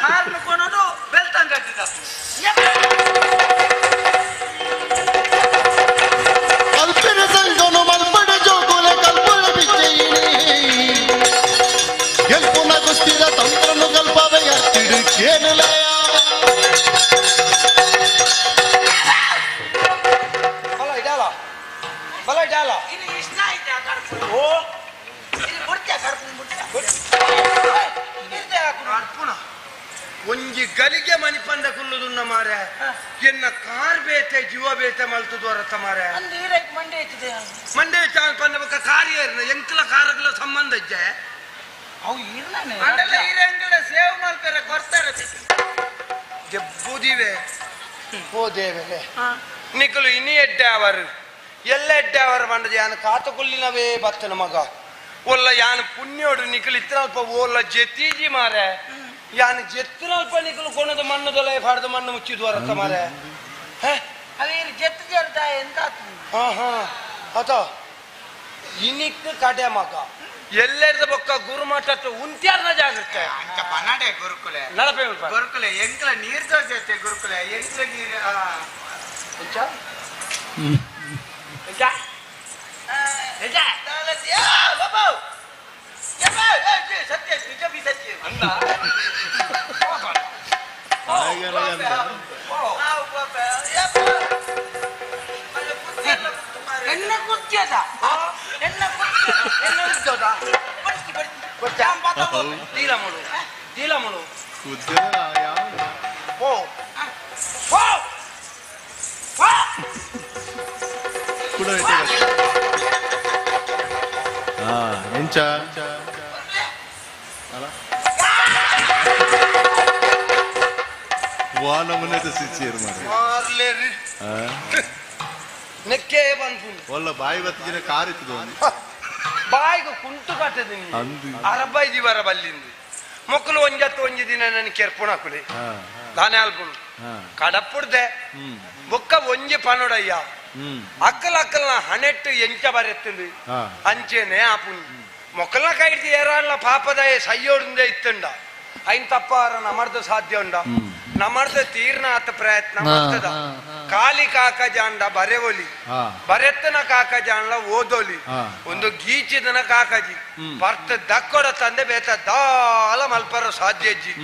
ಕಾರನ್ನು ಕೊನೋದು ಬೆಲ್ತಂಗ್ ಕಟ್ಟಿದಾಕು ಕಲ್ಪಿನ ಸಂಗನು ಮಲ್ಪಡ ಜೋಗುಲೆ ಕಲ್ಪುಲ ವಿಜಯಿನಿ ಗೆಲ್ಪುನ ಕುಸ್ತಿದ ತಂತ್ರನು ಕಲ್ಪವೆ ಅರ್ತಿಡು ಕೇನುಲಯ ಬಲ ಇಡಾಲ ಬಲ ಇಡಾಲ ಇದು ಇಷ್ಟ ಆಯ್ತಾ ಕಡ್ಪು ಓ ಇದು ಬುಡ್ತ್ಯಾ ಕಡ್ಪು ಬುಡ್ತ್ಯಾ ಕಡ್ಪುನ ಒಂಜಿ ಗಲಿಗೆ ಮನಿಪಂದ ಕುಲ್ಲುದುನ್ನ ಮಾರೆ ಎನ್ನ ಕಾರ್ ಬೇತೆ ಜೀವ ಬೇತೆ ಮಲ್ತುದು ಅರತ ಮಾರೆ ಅಂದು ಈರೈಕ್ ಮಂಡೆ ಹೆಚ್ಚಿದೆ ಮಂಡೆ ಚಾನ್ ಪಂದ ಬೊಕ್ಕ ಕಾರ್ ಏರ್ನ ಎಂಕಲ ಕಾರಗಳ ಸಂಬಂಧ ಇಜ್ಜೆ ಅವು ಇರ್ಲಾನೆ ಅಂಡಲ ಈರಂಗಡ ಸೇವ್ ಮಲ್ಪೆರೆ ಕೊರ್ತಾರೆ ಜಬ್ಬುದಿವೆ ಓ ದೇವರೇ ನಿಕಲು ಇನಿ ಎಡ್ಡೆ ಅವರು ಎಲ್ಲ ಎಡ್ಡೆ ಅವರು ಬಂಡದ ಯಾನ ಕಾತಕುಲ್ಲಿನವೇ ಬತ್ತನ ಮಗ ಒಲ್ಲ ಯಾನ ಪುಣ್ಯೋಡು ನಿಕಲು ಇತ್ತನಲ್ಪ ಓಲ್ಲ ಜೆತ್ತೀಜಿ ಮಾರೆ ಯಾನ ಜೆತ್ತಿನಲ್ಪ ನಿಕಲು ಕೊಣದ ಮಣ್ಣು ದೊಲೆ ಫಾಡ್ದ ಮಣ್ಣು ಮುಚ್ಚಿದ್ದು ಅರತ ಮಾರೆ ಅವೇರು ಜೆತ್ತು ಜೆರ್ದ ಎಂತ ಹಾ ಹಾ ಅತ ಇನಿಕ್ ಕಡೆ ಮಗ ಎಲ್ಲೆರ್ದ ಬೊಕ್ಕ ಗುರುಮಠ ಉಂತ್ಯಾರ್ನ ಜಾಗ್ರತೆ ಅಂಚ ಪನಡೆ ಗುರುಕುಲೆ ನಡಪೆ ಗುರುಕುಲೆ ಎಂಕ್ಲ ನೀರ್ ದೋಸೆ ಅತ್ತೆ ಗುರುಕುಲೆ ಎಂಕ್ಲ ನೀರ್ ಎಂಚ ಎಂಚ ಎಂಚ ಸತ್ಯ ನಿಜ ಬಿ ಸತ್ಯ ಅಂದ ಎನ್ನ ಕುತ್ತಿಯದ ಎನ್ನ ಎನ್ನ ಉದ್ದದ ದೀಲಮುಳು ದೀಲಮುಳು ಓ ಓ ಎಂಚ ವಾನಮನೆ ಸಿಚ್ಚಿಯರ್ ಮಾರ್ರೆ ನೆಕ್ಕೆ ಬಂತು ಒಲ್ಲ ಬಾಯಿ ಬತ್ತಿನ ಕಾರ್ ಇತ್ತು ಬಾಯಿಗೆ ಕುಂಟು ಕಟ್ಟದ ಅರಬೈ ದಿವರ ಬಲ್ಲಿಂದು ಮೊಕ್ಕಲು ಒಂಜತ್ತು ಒಂಜಿ ದಿನ ನನ್ ಕೆರ್ಪುಣ ಕುಲಿ ದಾನೆ ಅಲ್ಪುಣು ಕಡಪುಡ್ದೆ ಬೊಕ್ಕ ಒಂಜಿ ಪನೊಡಯ್ಯ ಅಕ್ಕಲ ಅಕ್ಕಲ್ನ ಹಣೆಟ್ಟು ಎಂಚ ಬರೆತ್ತುಂಡು ಅಂಚೆನೆ ಆಪುಣು ಮೊಕ್ಕಲ್ನ ಕೈಡ್ದು ಏರಾಡ್ಲ ಪಾಪದಯ ಸಯ್ಯೋಡುಂದೆ ಇತ್ತುಂಡ ಐನ್ ತಪ್ಪಾರ ನಮರ್ದು ಸಾಧ್ಯ ಉಂಡ ನಮರ್ದು ತೀರ್ಣ ಆತ ಪ್ರಯತ್ನ ಮಾಡ್ತದ ಕಾಲಿ ಕಾಕಜಾಂಡ ಬರೆವೊಲಿ ಬರೆತ್ತನ ಕಾಕಜಾಂಡ್ಲ ಓದೋಲಿ ಒಂದು ಗೀಚಿದನ ಕಾಕಜಿ ಬರ್ತ ದಕ್ಕೊಡ ತಂದೆ ಬೇತ ದಾಲ ಮಲ್ಪರ ಸಾಧ್ಯ ಅಜ್ಜಿ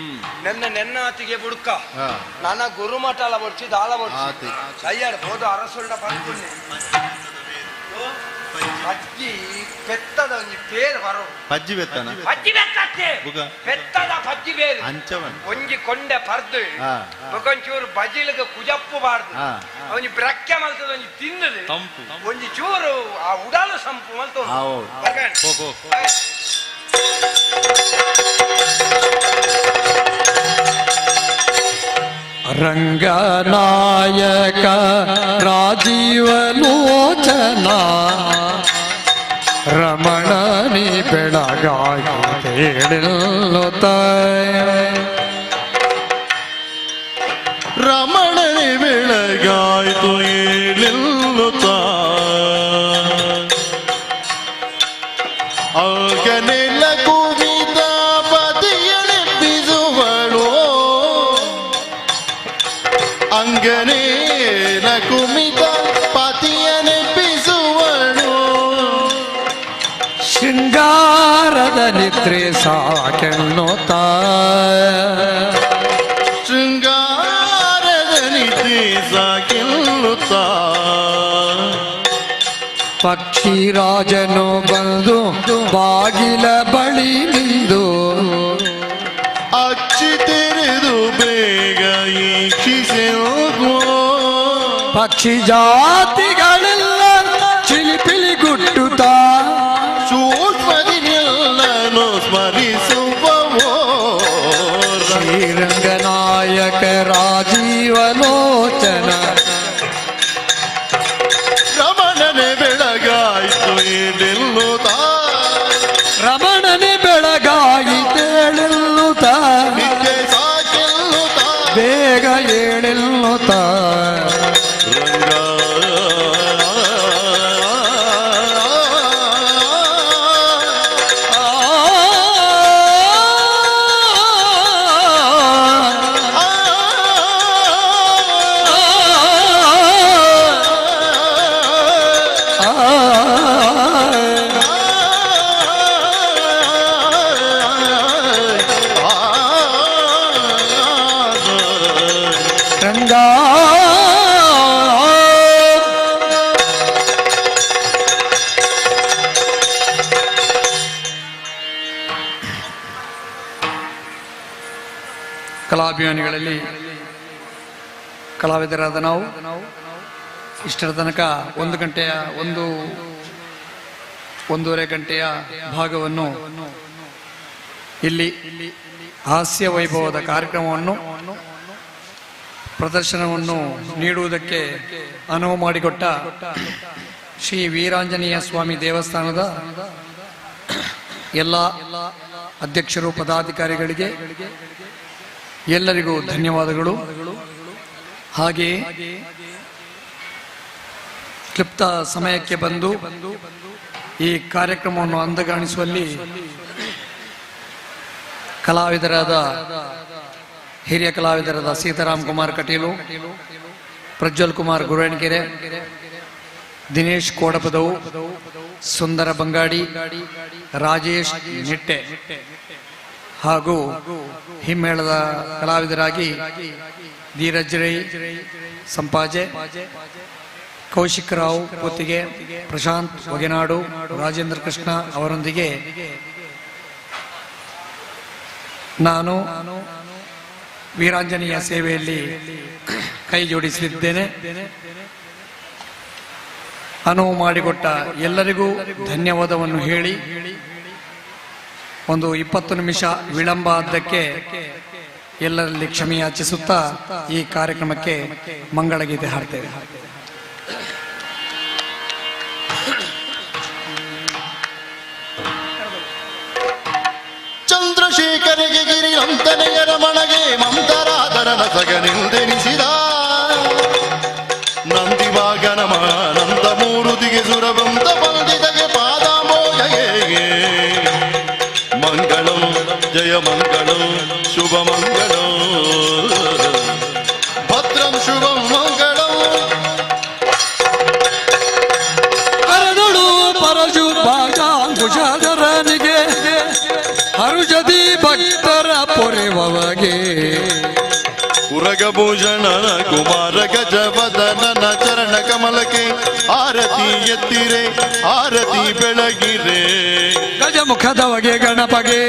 ನೆನ್ನ ನೆನ್ನ ಆತಿಗೆ ಬುಡ್ಕ ನನ್ನ ಗುರುಮಠಲ ಬೊಡ್ಚಿ ದಾಲ ಬೊಡ್ಚಿ ಸಯ್ಯಾಡ ಹೋದ ಅರಸುಂಡ ಪಂಕುಂಡೆ ಅಜ್ಜಿ ಪೆತ್ತದ ಒಂಜಿ ಪೇರು ಬರೋ ಪಜ್ಜಿ ಬೆತ್ತನ ಪಜ್ಜಿ ಬೆತ್ತತ್ತೆ ಪೆತ್ತದ ಪಜ್ಜಿ ಬೇರು ಒಂಜಿ ಕೊಂಡೆ ಪರ್ದು ಒಂಚೂರು ಬಜಿಲಿಗೆ ಕುಜಪ್ಪು ಬಾರ್ದು ಒಂಜಿ ಬ್ರಕ್ಕೆ ಮಲ್ತದ ಒಂಜಿ ತಿನ್ನದು ಒಂಜಿ ಚೂರು ಆ ಉಡಾಲು ಸಂಪು ಮಲ್ತು ರಂಗನಾಯಕ ರಾಜೀವಲೋಚನ ರಮಣನಿ ಬೆಳಗಾಗಿ ಹೇಳಿಲ್ಲುತ್ತ ರಮಣನಿ ಬೆಳಗಾಯಿತು ಹೇಳಿಲ್ಲುತ್ತ ಅವನೆಲ್ಲ ಕುವಿತ ಪತಿಯಳೆಬ್ಬಿಸುವಳು ಅಂಗನೇನ ಕುಮಿತ ಪತಿಯನೆಬ್ಬಿಸುವಳು ಶೃಂಗಾರದ ನಿದ್ರೆ ಸಾಕೆನ್ನುತ್ತ ಶೃಂಗಾರದ ನಿದ್ರೆ ಸಾಕೆನ್ನುತ್ತ ಪಕ್ಷಿರಾಜನು ಬಂದು ಬಾಗಿಲ ಬಳಿ ನಿಂದು ಅಚ್ಚಿ ತೆರೆದು ಬೇಗ ಈಕ್ಷಿಸೆಲ್ಗೋ ಪಕ್ಷಿ ಜಾತಿಗಳೆಲ್ಲ ಚಿಲಿಪಿಲಿ ಗುಟ್ಟುತ್ತ ಸೂಕ್ಷ್ಮದಿನೆಲ್ಲನು ಸ್ಮರಿಸುವವೋ ಶ್ರೀರಂಗನಾಯಕ ರಾಜೀವಲೋಚನ ರಮಣನೆ ಬೆಳಗಾಯಿತು ಏಳೆಲ್ಲುತ್ತ ರಮಣನೆ ಬೆಳಗಾಯಿತೇಳೆಲ್ಲುತ್ತ ನಿದ್ದೆ ಸಾಕೆಲ್ಲುತ್ತ ಬೇಗ ಏಳೆಲ್ಲುತ್ತ ರಂಗ ರಂಗ ಕಲಾಭಿಮಾನಿಗಳಲ್ಲಿ ಕಲಾವಿದರಾದ ನಾವು ಇಷ್ಟರ ತನಕ ಒಂದು ಗಂಟೆಯ ಒಂದೂವರೆ ಗಂಟೆಯ ಭಾಗವನ್ನು ಇಲ್ಲಿ ಹಾಸ್ಯ ವೈಭವದ ಕಾರ್ಯಕ್ರಮವನ್ನು ಪ್ರದರ್ಶನವನ್ನು ನೀಡುವುದಕ್ಕೆ ಅನುವು ಮಾಡಿಕೊಟ್ಟ ಶ್ರೀ ವೀರಾಂಜನೇಯ ಸ್ವಾಮಿ ದೇವಸ್ಥಾನದ ಎಲ್ಲ ಅಧ್ಯಕ್ಷರು, ಪದಾಧಿಕಾರಿಗಳಿಗೆ ಎಲ್ಲರಿಗೂ ಧನ್ಯವಾದಗಳು. ಹಾಗೆಯೇ ಕ್ಲಿಪ್ತ ಸಮಯಕ್ಕೆ ಬಂದು ಈ ಕಾರ್ಯಕ್ರಮವನ್ನು ಅಂದಗಾಣಿಸುವಲ್ಲಿ ಕಲಾವಿದರಾದ ಹಿರಿಯ ಕಲಾವಿದರಾದ ಸೀತಾರಾಮ್ ಕುಮಾರ್ ಕಟೀಲು, ಪ್ರಜ್ವಲ್ ಕುಮಾರ್ ಗುರೇಣಕೆರೆ, ದಿನೇಶ್ ಕೋಡಪದವು, ಸುಂದರ ಬಂಗಾಡಿ, ರಾಜೇಶ್ ನಿಟ್ಟೆ ಹಾಗೂ ಹಿಮ್ಮೇಳದ ಕಲಾವಿದರಾಗಿ ಧೀರಜ್ ರೈ ಸಂಪಾಜೆ, ಕೌಶಿಕ್ ರಾವ್ ಪುತ್ತಿಗೆ, ಪ್ರಶಾಂತ್ ಒಗೆನಾಡು, ರಾಜೇಂದ್ರ ಕೃಷ್ಣ ಅವರೊಂದಿಗೆ ನಾನು ವೀರಾಂಜನೇಯ ಸೇವೆಯಲ್ಲಿ ಕೈ ಜೋಡಿಸಲಿದ್ದೇನೆ. ಅನುವು ಮಾಡಿಕೊಟ್ಟ ಎಲ್ಲರಿಗೂ ಧನ್ಯವಾದವನ್ನು ಹೇಳಿ ಒಂದು 20 ನಿಮಿಷ ವಿಳಂಬ ಆದ್ದಕ್ಕೆ ಎಲ್ಲರಲ್ಲಿ ಕ್ಷಮೆಯಾಚಿಸುತ್ತಾ ಈ ಕಾರ್ಯಕ್ರಮಕ್ಕೆ ಮಂಗಳಗೀತೆ ಹಾಡ್ತೇವೆ. ಚಂದ್ರಶೇಖರಿಗೆ ಗಿರಿರಂತನೆಯ ರಮಣಗೆ ಮಂತರಾದರನ ಸಗನಿಂದೆನಿಸಿದ ನಂದಿವಾಗನ ಮಾನಂದ ಮೂರುತಿಗೆ ಸುರವಂತ ಬಂದಿದಗೆ ಪಾದಾಂಬೋಜಗೆ ಮಂಗಳಂ ಜಯ ಮಂಗಳಂ ಶುಭ ಮಂಗಳಂ ಭದ್ರಂ ಶುಭಂ ಮಂಗಳಂ. ಕರದಳು ಪರಶು ಭಾಷಾಂಕುಶಧರನಿಗೆ ಹರುಷದಿ ಭಕ್ತರ ಪೊರೆವಗೆ ಉರಗಭೂಷಣ ಕುಮಾರ ಗಜವದನನ ಚರಣ ಕಮಲಕ್ಕೆ ಆರತಿ ಎತ್ತಿರೆ ಆರತಿ ಬೆಳಗಿರೆ ಗಜಮುಖದವಗೆ ಗಣಪಗೆ.